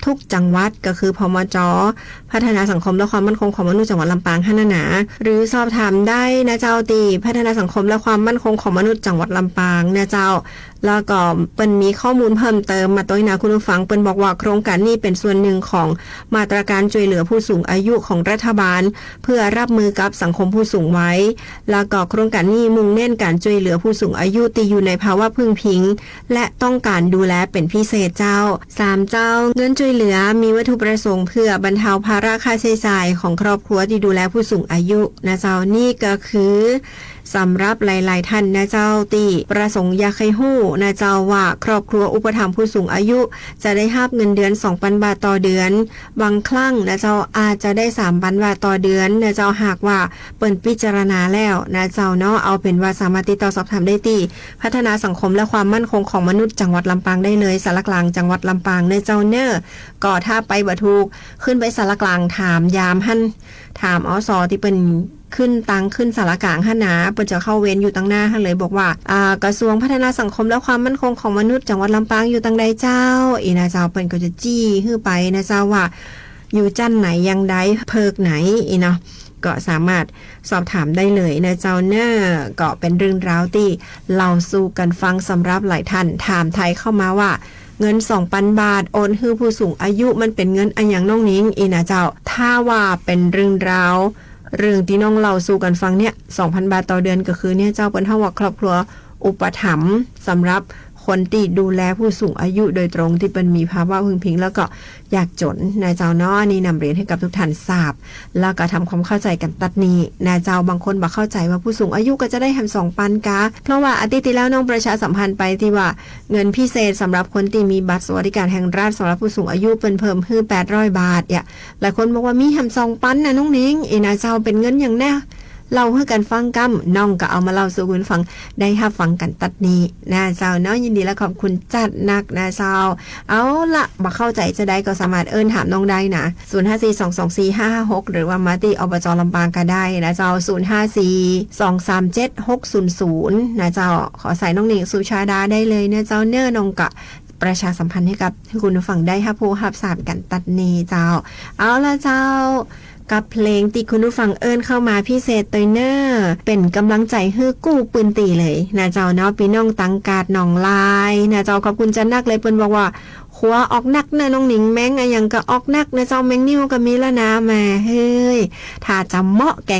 ทุกจังหวัด ก็คือ พมจ. พัฒนาสังคมและความมั่นคงของมนุษย์จังหวัดลำปางหั้นน่ะนะ หรือสอบถามได้นะเจ้า ตี้พัฒนาสังคมและความมั่นคงของมนุษย์จังหวัดลำปางนะเจ้า แล้วก็เปิ้นมีข้อมูลเพิ่มเติมมาตวยนะคุณผู้ฟัง เปิ้นบอกว่าโครงการนี้เป๋นส่วนหนึ่งของมาตรการจ้วยเหลือผู้สูงอายุของรัฐบาล เพื่อรับมือกับสังคมผู้สูงวัย แล้วก็โครงการนี้มุ่งเน้นการจ้วยเหลือผู้สูงอายุตี้อยู่ในภาวะพึงพิง และต้องการดูแลเป๋นพิเศษเจ้า สามเจ้า เงินจ้วยเหลือมีวัตถุประสงค์เพื่อบรรเทาภาระค่าใช้จ่ายของครอบครัวตี้ดูแลผู้สูงอายุนะเจ้า นี่ก็คือสำหรับหลายๆ ท่านนะเจ้า ตี้ประสงค์อยากหื้อฮู้นะเจ้า ว่าครอบครัวอุปถัมภ์ผู้สูงอายุจะได้ฮับเงินเดือนสองปันบาทต่อเดือน บางครั้งนะเจ้า อาจจะได้สามปันบาทต่อเดือนนะเจ้า หากว่าเปิ้นพิจารณาแล้วนะเจ้าเนาะ เอาเป๋นว่าสามารถติดต่อสอบถามได้ตี้ พัฒนาสังคมและความมั่นคงของมนุษย์จังหวัดลำปางได้เลย สารกลางจังหวัดลำปางเน่อเจ้าเน่อ ก็ถ้าไปบ่ถูก ขึ้นไปสารกลางถามยามหั้น ถาม อส. ตี้เปิ้นขึ้นตังขึ้นสารกลางหั้นนะ เปิ้นจะเข้าเวรอยู่ตังหน้าหั้นเลย บอกว่า อ่า กระทรวงพัฒนาสังคมและความมั่นคงของมนุษย์จังหวัดลำปางอยู่ตังใดเจ้า เอนะเจ้า เปิ้นก็จะจี้หื้อไปนะเจ้า ว่าอยู่จั้นไหนอย่างใด เผิกไหน เอเนาะ ก็สามารถสอบถามได้เลยนะเจ้าเน่อ ก็เป๋นเรื่องราวตี้เล่าสู่กั๋นฟังสำหรับหลายท่าน ถามไถ่เข้ามาว่า เงินสองปันบาทโอนหื้อผู้สูงอายุมันเป๋นเงินอะหยังน้องหนิง เอนะเจ้า ถ้าว่าเป๋นเรื่องราว เรื่องตี้น้องเล่าสู่กั๋นฟังเนี่ย สองปันบาทต่อเดือนก็คือเนี่ยเจ้า เปิ้นฮ้องว่าครอบครัวอุปถัมภ์สำหรับค คนตี้ดูแลผู้สูงอายุโดยตรงตี้เปิ้นมีภาวะพึงพิงแล้วก็ยากจ๋นนะเจ้าเนาะ นี่นำเรียนหื้อกับทุกท่านทราบ แล้วก็ทำความเข้าใจ๋กั๋นตั๊ดนี้นะเจ้า บางคนบ่เข้าใจ๋ว่าผู้สูงอายุก็จะได้แหมสองปันกา เพราะว่าอาทิตย์ตี้แล้วน้องประชาสัมพันธ์ไปตี้ว่า เงินพิเศษสำหรับคนตี้มีบัตรสวัสดิการแห่งรัฐสำหรับผู้สูงอายุเปิ้นเพิ่มหื้อแปดร้อยบาท เนี่ย หลายคนบอกว่ามีแหมสองปันนะน้องหนิง เอนะเจ้า เป๋นเงินหยังแน่ เล่าหื้อกั๋นฟังกำ น้องก็เอามาเล่าสู่คุณฟังได้ฮับฟังกั๋นตั๊ดนี้นะเจ้าเนาะ ยินดีและขอบคุณจัดหนักนะเจ้า เอาละ บ่เข้าใจ๋จะใดก็สามารถเอิ้นถามน้องได้นะ ศูนย์ห้าสี่สองสองสี่ห้าห้าหก หรือว่ามาตี้ อบจ ลำปางก็ได้นะเจ้า ศูนย์ห้าสี่สองสามเจ็ดหกศูนย์ศูนย์ นะเจ้า ขอสายน้องหนิงสุชาดาได้เลยนะเจ้าเนาะ น้องก็ประชาสัมพันธ์หื้อกับ หื้อคุณผู้ฟังได้ฮับฮู้ฮับทราบกั๋นตั๊ดนี้เจ้า เอาละเจ้า กับเพลงตี้คุณผู้ฟังเอิ้นเข้ามาพิเศษตวยเน่อ เป๋นก๋ำลังใจ๋หื้อกู้ปื้นตี้เลยนะเจ้าเนาะ ปี้น้องตังกาดหนองลายนะเจ้า ขอบคุณจัดหนักเลย เปิ้นบอกว่า ขัวออกนักเน่อน้องหนิง แมงอะหยังก็ออกนักนะเจ้า แมงงิ้วก็มีละนา แหมเฮ้ย ถ้าจะเหมาะแก่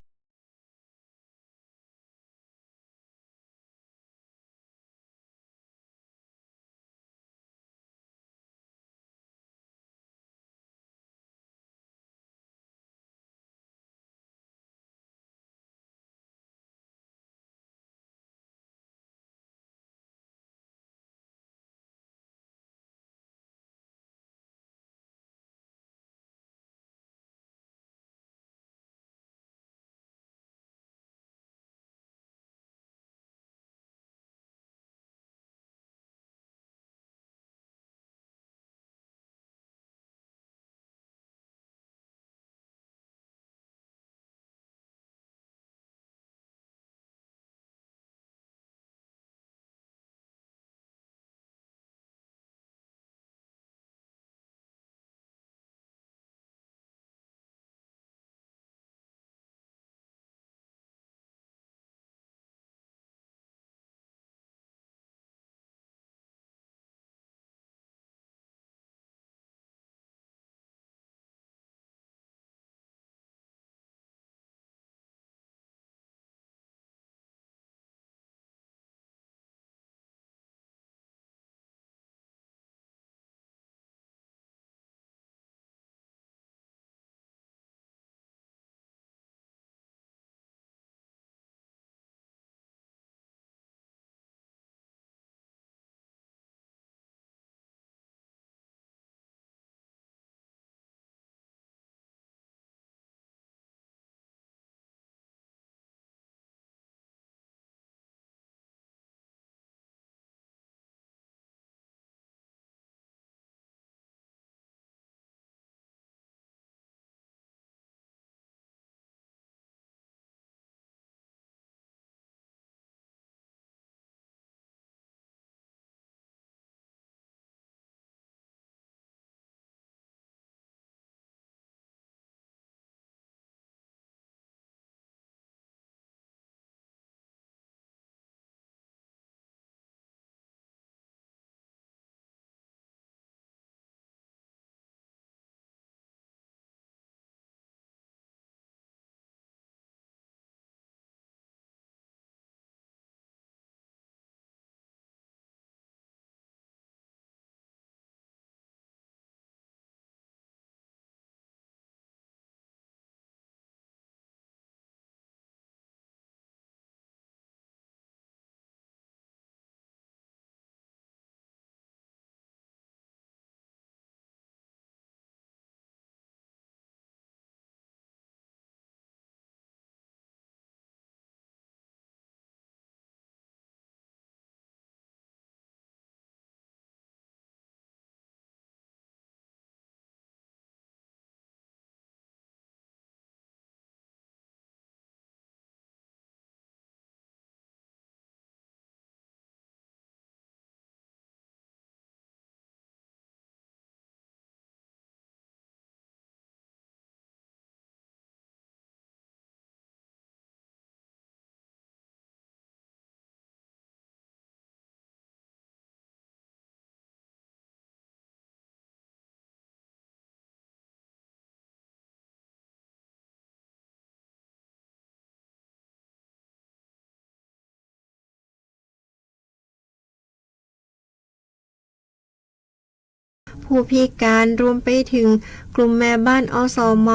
ผู้พิการ รวมไปเถิงกลุ่มแม่บ้าน อสม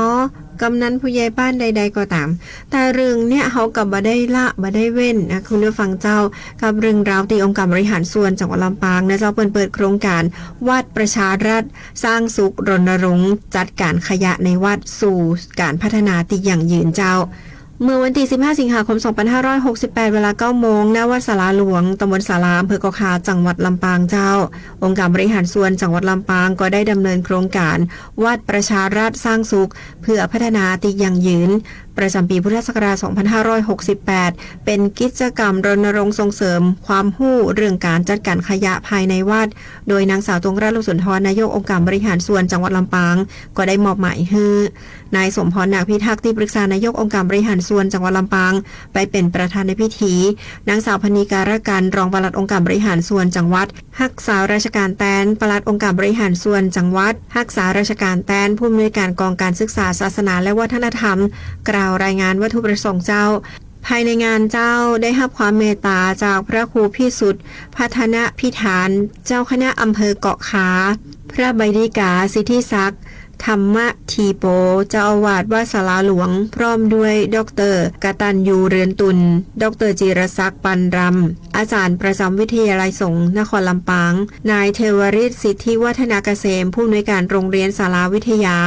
กำนันผู้ใหญ่บ้านใดๆ ก็ต๋าม แต่เรื่องเนี้ยเฮาก็บ่ได้ละบ่ได้เว้นนะคุณผู้ฟังเจ้า กับเรื่องราวตี้องค์การบริหารส่วนจังหวัดลำปางนะเจ้า เปิ้นเปิดโครงก๋านวัดประชารัฐสร้างสุข รณรงค์จัดก๋านขยะในวัดสู่ก๋านพัฒนาตี้ยั่งยืนเจ้า เมื่อวันตี้ สิบห้า สิงหาคม สองพันห้าร้อยหกสิบแปด เวลา เก้า โมง ณ วัดศาลาหลวง ตำบลศาลา อำเภอเกาะคา จังหวัดลำปางเจ้า องค์การบริหารส่วนจังหวัดลำปางก็ได้ดำเนินโครงก๋านวัดประชารัฐสร้างสุข เพื่อพัฒนาตี้ยั่งยืน ประจ๋ำปี๋พุทธศักราช สองพันห้าร้อยหกสิบแปด เป๋นกิจกรรมรณรงค์ส่งเสริมความฮู้เรื่องก๋านจัดก๋านขยะภายในวัด โดยนางสาว ตวงราช ลุงสุนทร นายกองค์การบริหารส่วนจังหวัดลำปาง ก็ได้มอบหมายหื้อ นายสมพร นาคพิทักษ์ ตี้ปรึกษานายกองค์การบริหารส่วนจังหวัดลำปาง ไปเป๋นประธานในพิธี นางสาว พรรณิกา รักกัน รองปลัดองค์การบริหารส่วนจังหวัด ฮักษาราชก๋านแตนปลัดองค์การบริหารส่วนจังหวัด ฮักษาราชก๋านแตนผู้อำนวยก๋านกองก๋านศึกษาศาสนาและวัฒนธรรม กล่าวรายงานวัตถุประสงค์เจ้า ภายในงานเจ้าได้ฮับความเมตต๋าจากพระครูพิสุทธิ์ พัฒนพิธาน เจ้าคณะอำเภอเกาะคา พระใบดิกา สิทธิศักดิ์ ธรรมธีโป เจ้าอาวาสวัดศาลาหลวง พร้อมด้วย ด็อกเตอร์ กตัญญู เรือนตุล ด็อกเตอร์ จิรศักดิ์ ปันรำ อาจ๋ารย์ประจ๋ำวิทยาลัยสงฆ์นครลำปาง นายเทวริศ สิทธิวัฒนาเกษม ผู้อำนวยก๋านโรงเรียนศาลาวิทยา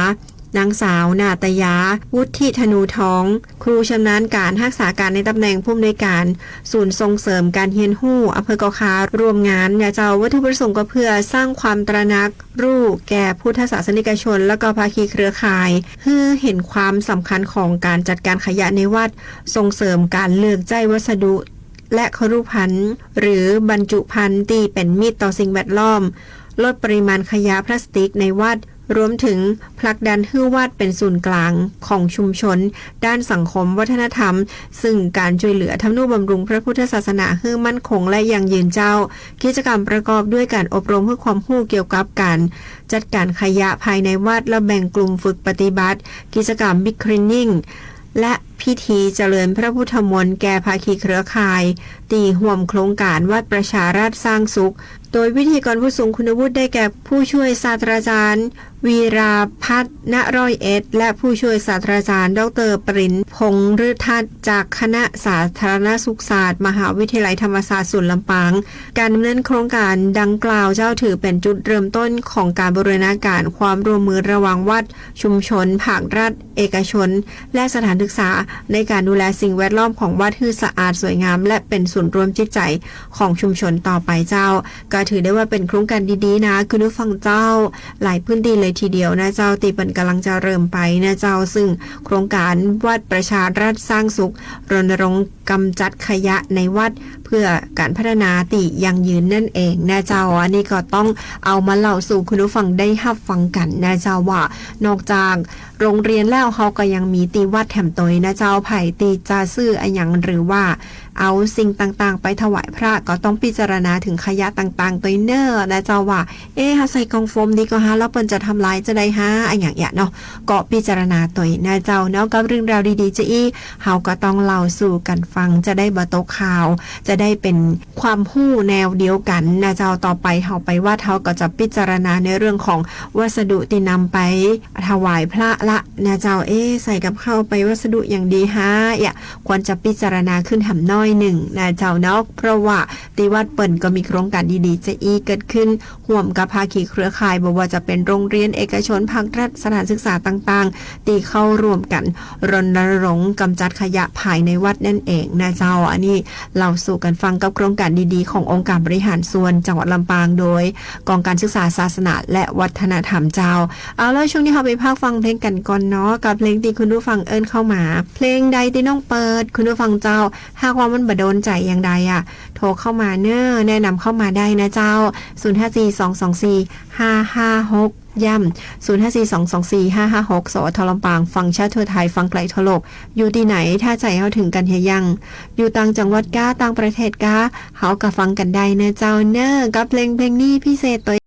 นางสาว นาตยา วุฒิธนูทอง ครูชำนาญก๋านฮักษาก๋านในตำแหน่งผู้อำนวยก๋านศูนย์ส่งเสริมก๋านเฮียนฮู้ อำเภอเกาะคา ร่วมงานนะเจ้า วัตถุประสงค์ก็เพื่อสร้างความตระหนักรู้แก่พุทธศาสนิกชน และก็ภาคีเครือข่าย หื้อหันความสำคัญของก๋านจัดก๋านขยะในวัด ส่งเสริมก๋านเลือกใจ๊วัสดุ และครุภัณฑ์ หรือบรรจุภัณฑ์ตี้เป๋นมิตรต่อสิ่งแวดล้อม ลดปริมาณขยะพลาสติกในวัด รวมเถิงผลักดันหื้อวัดเป๋นศูนย์กลางของชุมชนด้านสังคมวัฒนธรรม ซึ่งก๋านจ้วยเหลือทำนุบำรุงพระพุทธศาสนาหื้อมั่นคงและยั่งยืนเจ้า กิจกรรมประกอบด้วยก๋านอบรมหื้อความฮู้เกี่ยวกับก๋านจัดก๋านขยะภายในวัด และแบ่งกลุ่มฝึกปฏิบัติ กิจกรรม บิ๊กคลีนนิ่ง และพิธีเจริญพระพุทธมนต์แก่ภาคีเครือข่าย ตี้ฮ่วมโครงก๋านวัดประชารัฐสร้างสุข โดยวิทยากรผู้ทรงคุณวุฒิได้แก่ผู้ช่วยศาสตราจารย์ วีราพัฒน์ ณ ร้อยเอ็ด และผู้ช่วยศาสตราจารย์ ด็อกเตอร์ ปริญ พงษ์ฤทัศน์ จากคณะสาธารณสุขศาสตร์ มหาวิทยาลัยธรรมศาสตร์ศูนย์ลำปาง ก๋านดำเนินโครงก๋านดังกล่าวเจ้าถือเป๋นจุดเริ่มต้นของก๋านบูรณาก๋านความร่วมมือระหว่างวัด ชุมชน ภาครัฐ เอกชน และสถานศึกษา ในก๋านดูแลสิ่งแวดล้อมของวัดหื้อสะอาดสวยงาม และเป๋นศูนย์รวมจิตใจ๋ของชุมชนต่อไปเจ้า ก็ถือได้ว่าเป๋นโครงก๋านดีๆ นะ คุณผู้ฟังเจ้า หลายพื้นตี้เลยทีเดียวนะเจ้า ตี้เปิ้นก่ำลังจะเริ่มไปนะเจ้า ซึ่งโครงก๋านวัดประชารัฐสร้างสุข รณรงค์กำจัดขยะในวัด เพื่อก๋านพัฒนาตี้ยั่งยืนนั่นเองนะเจ้า อันนี้ก็ต้องเอามาเล่าสู่คุณผู้ฟังได้ฮับฟังกั๋นนะเจ้า ว่านอกจากโรงเรียนแล้ว เฮาก็ยังมีตี้วัดแถมตวยนะเจ้า ใผตี้จะซื้ออะหยัง หรือว่าเอาสิ่งต่างๆ ไปถวายพระ ก็ต้องพิจารณาเถิงขยะต่างๆ ตวยเน่อนะเจ้า ว่า เอ๊ะ เฮาใส่กล่องโฟมดีก่อฮะ แล้วเปิ้นจะทำลายจะใดฮะ อะหยังเอี้ยเนาะ ก็พิจารณาตวยนะเจ้าเนาะ กับเรื่องราวดีๆ จะอี้ เฮาก็ต้องเล่าสู่กั๋นฟัง จะได้บ่ตกข่าว จะได้เป๋นความฮู้แนวเดียวกั๋นนะเจ้า ต่อไปเฮาไปวัด เฮาก็จะพิจารณาในเรื่องของวัสดุตี้นำไปถวายพระละนะเจ้า เอ๊ะ ใส่กับข้าวไปวัสดุอะหยังดีฮะ เอี้ย ควรจะพิจารณาขึ้นแถมหน้อยนึ่งนะเจ้าเนาะ เพราะว่าตี้วัดเปิ้นก็มีโครงก๋านดีๆ จะอี้เกิดขึ้น ฮ่วมกับภาคีเครือข่าย บ่ว่าจะเป๋นโรงเรียนเอกชน ภาครัฐ สถานศึกษาต่างๆ ตี้เข้าร่วมกั๋นรณรงค์กำจัดขยะภายในวัดนั่นเองนะเจ้า อันนี้เล่าสู่กั๋นฟังกับโครงก๋านดีๆ ขององค์การบริหารส่วนจังหวัดลำปาง โดยกองการศึกษาศาสนาและวัฒนธรรมเจ้า เอาล่ะ ช่วงนี้เฮาไปพักฟังเพลงกั๋นก่อนเนาะ กับเพลงตี้คุณผู้ฟังเอิ้นเข้ามา เพลงใดตี้น้องเปิด คุณผู้ฟังเจ้า หากว่ามันบ่โดนใจ๋อย่างใดอะ โทรเข้ามาเน่อ แนะนำเข้ามาได้นะเจ้า ศูนย์ห้าสี่ สองสองสี่ ห้าห้าหก ย้ำ ศูนย์ห้าสี่ สองสองสี่ ห้าห้าหก สวท ลำปาง ฟังชัดทั่วไทย ฟังไกลทั่วโลก อยู่ตี้ไหน ถ้าใจ๋เฮาเถิงกั๋นเหียยัง อยู่ต่างจังหวัดก๊า ต่างประเทศก๊า เฮาก็ฟังกั๋นได้เน่อเจ้าเน่อ กับเพลงเพลงนี้พิเศษตวย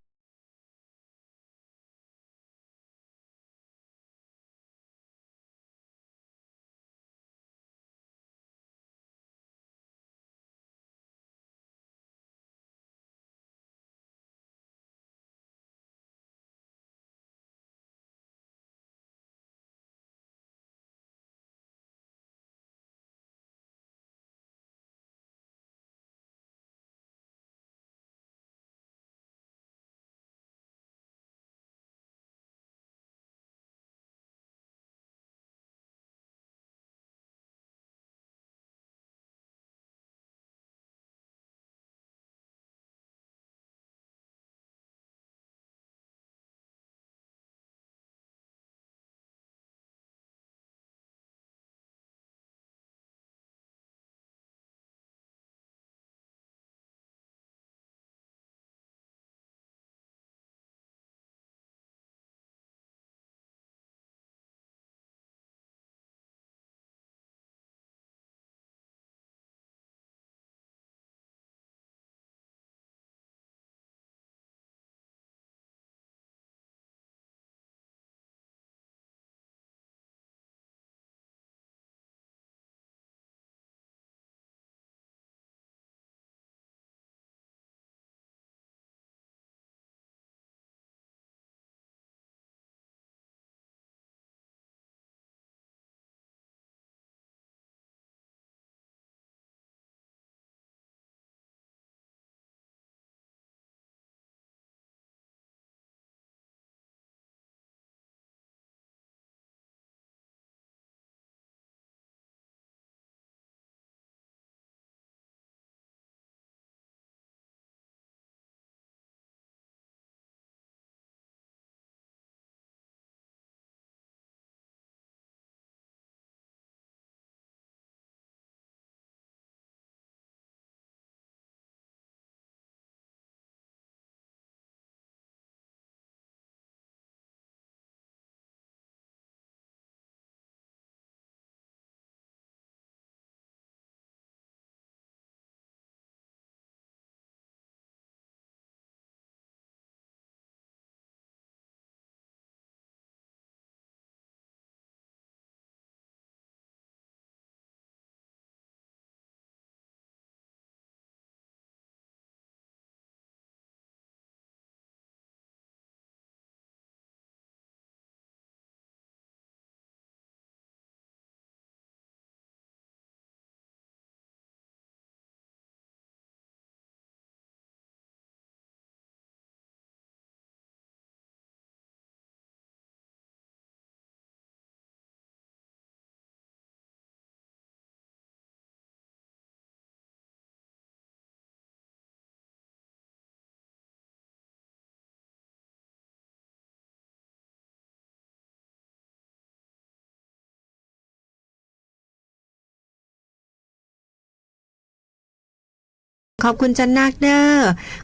ขอบคุณจัดนักเน่อ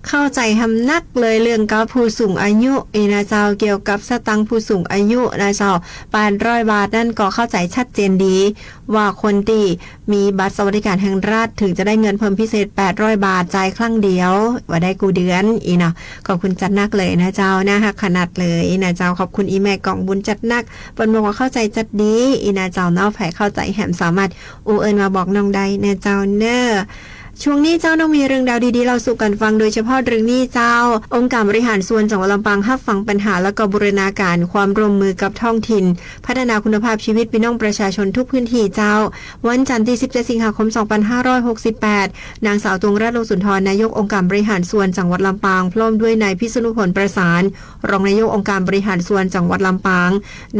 เข้าใจ๋หำนักเลยเรื่องกับผู้สูงอายุ อี้นะเจ้า เกี่ยวกับสตางค์ผู้สูงอายุนะเจ้า แปดร้อยบาทนั้นก็เข้าใจ๋ชัดเจนดี ว่าคนตี้มีบัตรสวัสดิการแห่งรัฐ เถิงจะได้เงินเพิ่มพิเศษแปดร้อยบาท จ่ายครั้งเดียว บ่ได้กู้เดือน อี้เนาะ ขอบคุณจัดนักเลยนะเจ้า น่าฮักขนาดเลยนะเจ้า ขอบคุณอี่แม่กองบุญจัดนัก เปิ้นบอกว่าเข้าใจ๋จัดดี อี้นะเจ้าเนาะ ใผเข้าใจ๋แหมสามารถอู้เอิ้นมาบอกน้องได้นะเจ้าเน่อ ช่วงนี้เจ้าน้องมีเรื่องราวดีๆ เล่าสู่กั๋นฟัง โดยเฉพาะเรื่องนี้เจ้า องค์การบริหารส่วนจังหวัดลำปางฮับฟังปัญหาและก็บูรณาการความร่วมมือกับท้องถิ่น พัฒนาคุณภาพชีวิตปี้น้องประชาชนทุกพื้นที่เจ้า วันจันทร์ตี้สิบเจ็ดสิงหาคมสองพันห้าร้อยหกสิบแปด นางสาวตวงรัตน์ ลงสุนทร นายกองค์การบริหารส่วนจังหวัดลำปาง พร้อมด้วยนายพิษณุพล ประสาน รองนายกองค์การบริหารส่วนจังหวัดลำปาง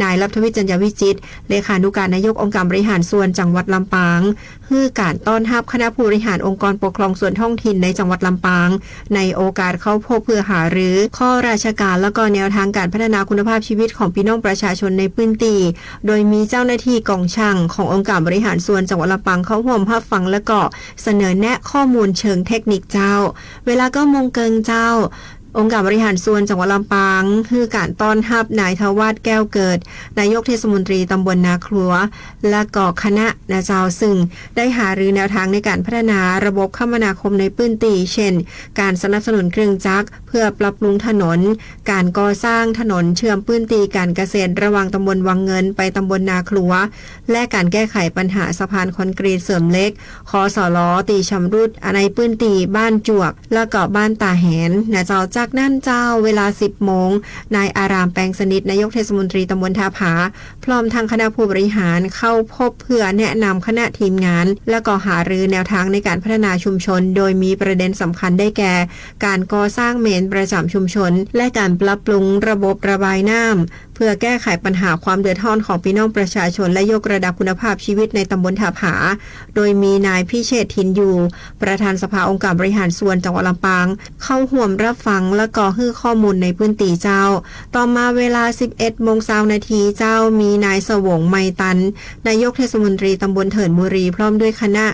นายลับทวิทย์ จัญญาวิจิตร เลขานุการนายกองค์การบริหารส่วนจังหวัดลำปาง หื้อการต้อนฮับคณะผู้บริหารองค์กรปกครองส่วนท้องถิ่นในจังหวัดลำปาง ในโอกาสเข้าพบเพื่อหารือข้อราชการและก็แนวทางการพัฒนาคุณภาพชีวิตของปี้น้องประชาชนในพื้นที่ โดยมีเจ้าหน้าตี้กองช่างขององค์การบริหารส่วนจังหวัดลำปางเข้าฮ่วมฮับฟัง และก็เสนอแนะข้อมูลเชิงเทคนิคเจ้า เวลาเก้าโมงเกิงเจ้า องค์การบริหารส่วนจังหวัดลำปาง หื้อการต้อนฮับนายทวัฒน์ แก้วเกิด นายกเทศมนตรีตำบลนาครัว และก็คณะนะเจ้า ซึ่งได้หารือแนวทางในการพัฒนาระบบคมนาคมในพื้นที่ เช่น การสนับสนุนเครื่องจักรเพื่อปรับปรุงถนน การก่อสร้างถนนเชื่อมพื้นที่การเกษตรระหว่างตำบลวังเงินไปตำบลนาครัว และการแก้ไขปัญหาสะพานคอนกรีตเสริมเหล็ก คสล ตี้ชำรุดในพื้นที่บ้านจวก และก็บ้านตาแหนนะเจ้า จากนั้นเจ้า เวลาสิบโมง นายอาราม แปงสนิท นายกเทศมนตรีตำบลท่าผา พร้อมทั้งคณะผู้บริหารเข้าพบเพื่อแนะนำคณะทีมงาน และก็หารือแนวทางในการพัฒนาชุมชน โดยมีประเด็นสำคัญได้แก่ การก่อสร้างเมนประจำชุมชน และการปรับปรุงระบบระบายน้ำ เพื่อแก้ไขปัญหาความเดือดร้อนของปี้น้องประชาชน และยกระดับคุณภาพชีวิตในตำบลท่าผา โดยมีนายพิเชษฐ์ ถิ่นอยู่ ประธานสภาองค์การบริหารส่วนจังหวัดลำปาง เข้าฮ่วมฮับฟัง และก็หื้อข้อมูลในพื้นที่เจ้า ต่อมาเวลาสิบเอ็ดโมงซาวนาทีเจ้า มีนายสวง ไมตัน นายกเทศมนตรีตำบลเถินบุรี พร้อมด้วยคณะ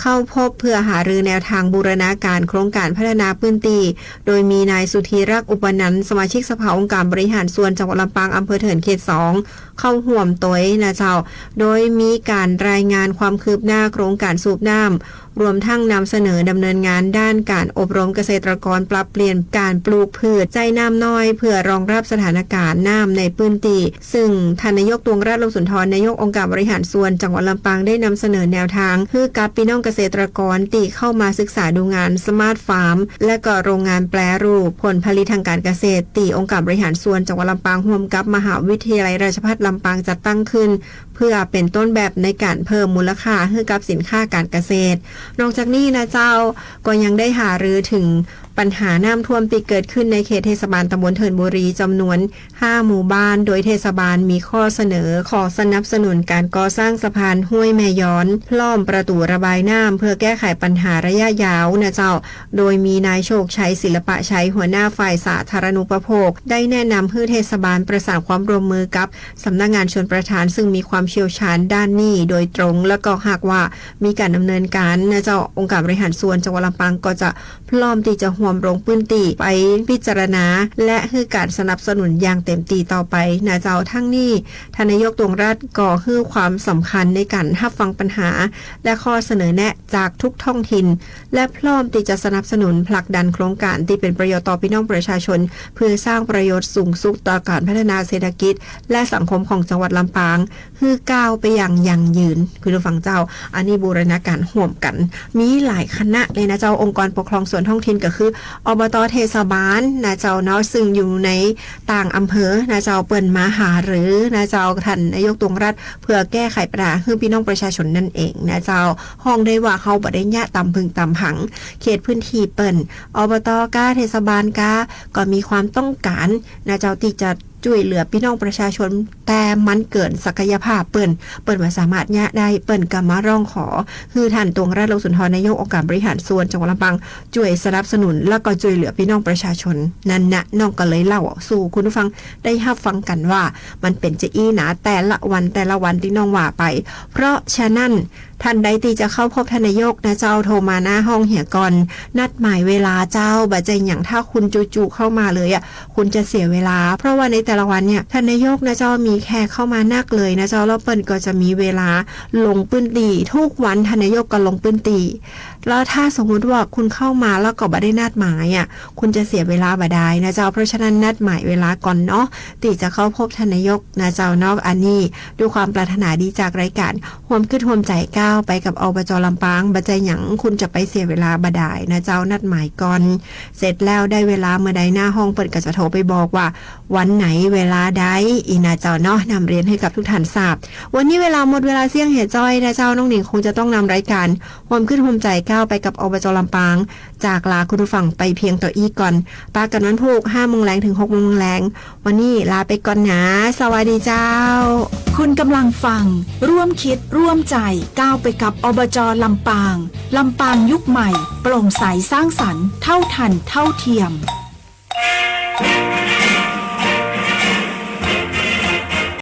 เข้าพบเพื่อหารือแนวทางบูรณาการโครงการพัฒนาพื้นที่ โดยมีนายสุธีรักษ์ อุปนันท์ สมาชิกสภาองค์การบริหารส่วนจังหวัดลำปาง อำเภอเถินเขตสอง เข้าฮ่วมตวยนะเจ้า โดยมีการรายงานความคืบหน้าโครงการสูบน้ำ รวมทั้งนำเสนอดำเนินงานด้านการอบรมเกษตรกรปรับเปลี่ยนการปลูกพืชใจ๊น้ำน้อย เพื่อรองรับสถานการณ์น้ำในพื้นที่ ซึ่งท่านนายก ตวงรัตน์ ลงสุนทร นายกองค์การบริหารส่วนจังหวัดลำปาง ได้นำเสนอแนวทางหื้อกับปี้น้องเกษตรกรตี้เข้ามาศึกษาดูงานสมาร์ทฟาร์ม และก็โรงงานแปรรูปผลผลิตทางการเกษตร ตี้องค์การบริหารส่วนจังหวัดลำปางฮ่วมกับมหาวิทยาลัยราชภัฏลำปางจัดตั้งขึ้น เพื่อเป๋นต้นแบบในการเพิ่มมูลค่าหื้อกับสินค้าการเกษตร นอกจากนี้นะเจ้า ก็ยังได้หารือเถิงปัญหาน้ำท่วมตี้เกิดขึ้นในเขตเทศบาลตำบลเถินบุรี จำนวนห้าหมู่บ้าน โดยเทศบาลมีข้อเสนอขอสนับสนุนการก่อสร้างสะพานห้วยแม่ย้อน พร้อมประตู๋ระบายน้ำ เพื่อแก้ไขปัญหาระยะยาวนะเจ้า โดยมีนายโชคชัย ศิลปะชัย หัวหน้าฝ่ายสาธารณูปโภค ได้แนะนำหื้อเทศบาลประสานความร่วมมือกับ สำนักงานชลประทาน ซึ่งมีความเชี่ยวชาญด้านนี้โดยตรง และก็หากว่ามีการดำเนินการนะเจ้า องค์การบริหารส่วนจังหวัดลำปางก็จะพร้อมตี้จะฮ่วมลงพื้นที่ไปพิจารณา และหื้อการสนับสนุนอย่างเต็มตี้ต่อไปนะเจ้า ทั้งนี้ ท่านนายก ตวงรัตน์ ก็หื้อความสำคัญในการฮับฟังปัญหา และข้อเสนอแนะจากทุกท้องถิ่น และพร้อมตี้จะสนับสนุนผลักดันโครงการตี้เป๋นประโยชน์ต่อปี้น้องประชาชน เพื่อสร้างประโยชน์สูงสุดต่อการพัฒนาเศรษฐกิจ และสังคมของจังหวัดลำปาง หื้อก้าวไปอย่างยั่งยืน คุณผู้ฟังเจ้า อันนี้บูรณาการฮ่วมกั๋น มีหลายคณะเลยนะเจ้า องค์กรปกครองส่วนท้องถิ่นก็คือ อบต. เทศบาลนะเจ้าเนาะ ซึ่งอยู่ในต่างอำเภอนะเจ้า เปิ้นมาหารือนะเจ้า ท่านนายก ตวงรัตน์ เพื่อแก้ไขปัญหาหื้อปี้น้องประชาชนนั่นเองนะเจ้า ฮ้องได้ว่าเฮาบ่ได้เยียะต๋ามผึ่งต๋ามผัง เขตพื้นที่เปิ้น อบต. ก้า เทศบาลก้า ก็มีความต้องการนะเจ้า ตี้จะจ้วยเหลือปี้น้องประชาชน แต่มันเกินศักยภาพเปิ้น เปิ้นบ่สามารถเยียะได้ เปิ้นก็มาร้องขอหื้อท่าน ตวงรัตน์ โลกสุนทร นายกองค์การบริหารส่วนจังหวัดลำปาง จ้วยสนับสนุน แล้วก็จ้วยเหลือปี้น้องประชาชน นั้นนะ น้องก็เลยเล่าสู่คุณผู้ฟังได้ฮับฟังกั๋นว่า มันเป๋นจาอี้หนา แต่ละวัน แต่ละวันตี้น้องว่าไป เพราะฉะนั้น ท่านใดตี้จะเข้าพบท่านนายกนะเจ้า โทรมาหน้าห้องเหียก่อน นัดหมายเวลาเจ้า บ่ใจ้หยัง ถ้าคุณจู่ๆเข้ามาเลยอะ คุณจะเสียเวลา เพราะว่าในแต่ละวันเนี่ย ท่านนายกนะเจ้า มีแขกเข้ามานักเลยนะเจ้า แล้วเปิ้นก็จะมีเวลาลงพื้นตี้ ทุกวันท่านนายกก็ลงพื้นตี้ แล้วถ้าสมมุติว่าคุณเข้ามาแล้วก็บ่ได้นัดหมายอะ คุณจะเสียเวลาบ่ดายนะเจ้า เพราะฉะนั้นนัดหมายเวลาก่อนเนาะ ตี้จะเข้าพบท่านนายกนะเจ้าเนาะ อันนี้ด้วยความปรารถนาดีจากรายการ ฮวมกึ๊ดฮวมใจ๋ก้าวไปกับ อบจ. ลำปาง บ่ใจ้หยัง คุณจะไปเสียเวลาบ่ดายนะเจ้า นัดหมายก่อน เสร็จแล้วได้เวลาเมื่อใดหน้าห้องเปิ้นก็จะโทรไปบอกว่าวันไหนเวลาใด อี้นะเจ้าเนาะ นำเรียนหื้อกับทุกท่านทราบ วันนี้เวลาหมดเวลาเสี้ยงเหียจ้อยนะเจ้า น้องหนิงคงจะต้องนำรายการฮวมกึ๊ดฮวมใจ๋ก้าวไปกับ อบจ. ลำปาง จากลาคุณผู้ฟังไปเพียงเต้าอี้ก่อน ปะกั๋นวันพูก ห้าโมงแลงถึงหกโมงแลง วันนี้ลาไปก่อนนะ สวัสดีเจ้า คุณกำลังฟัง ร่วมคิดร่วมใจ ก้าวไปกับ อบจ. ลำปาง ลำปางยุคใหม่ โปร่งใสสร้างสรรค์ เท่าทันเท่าเทียม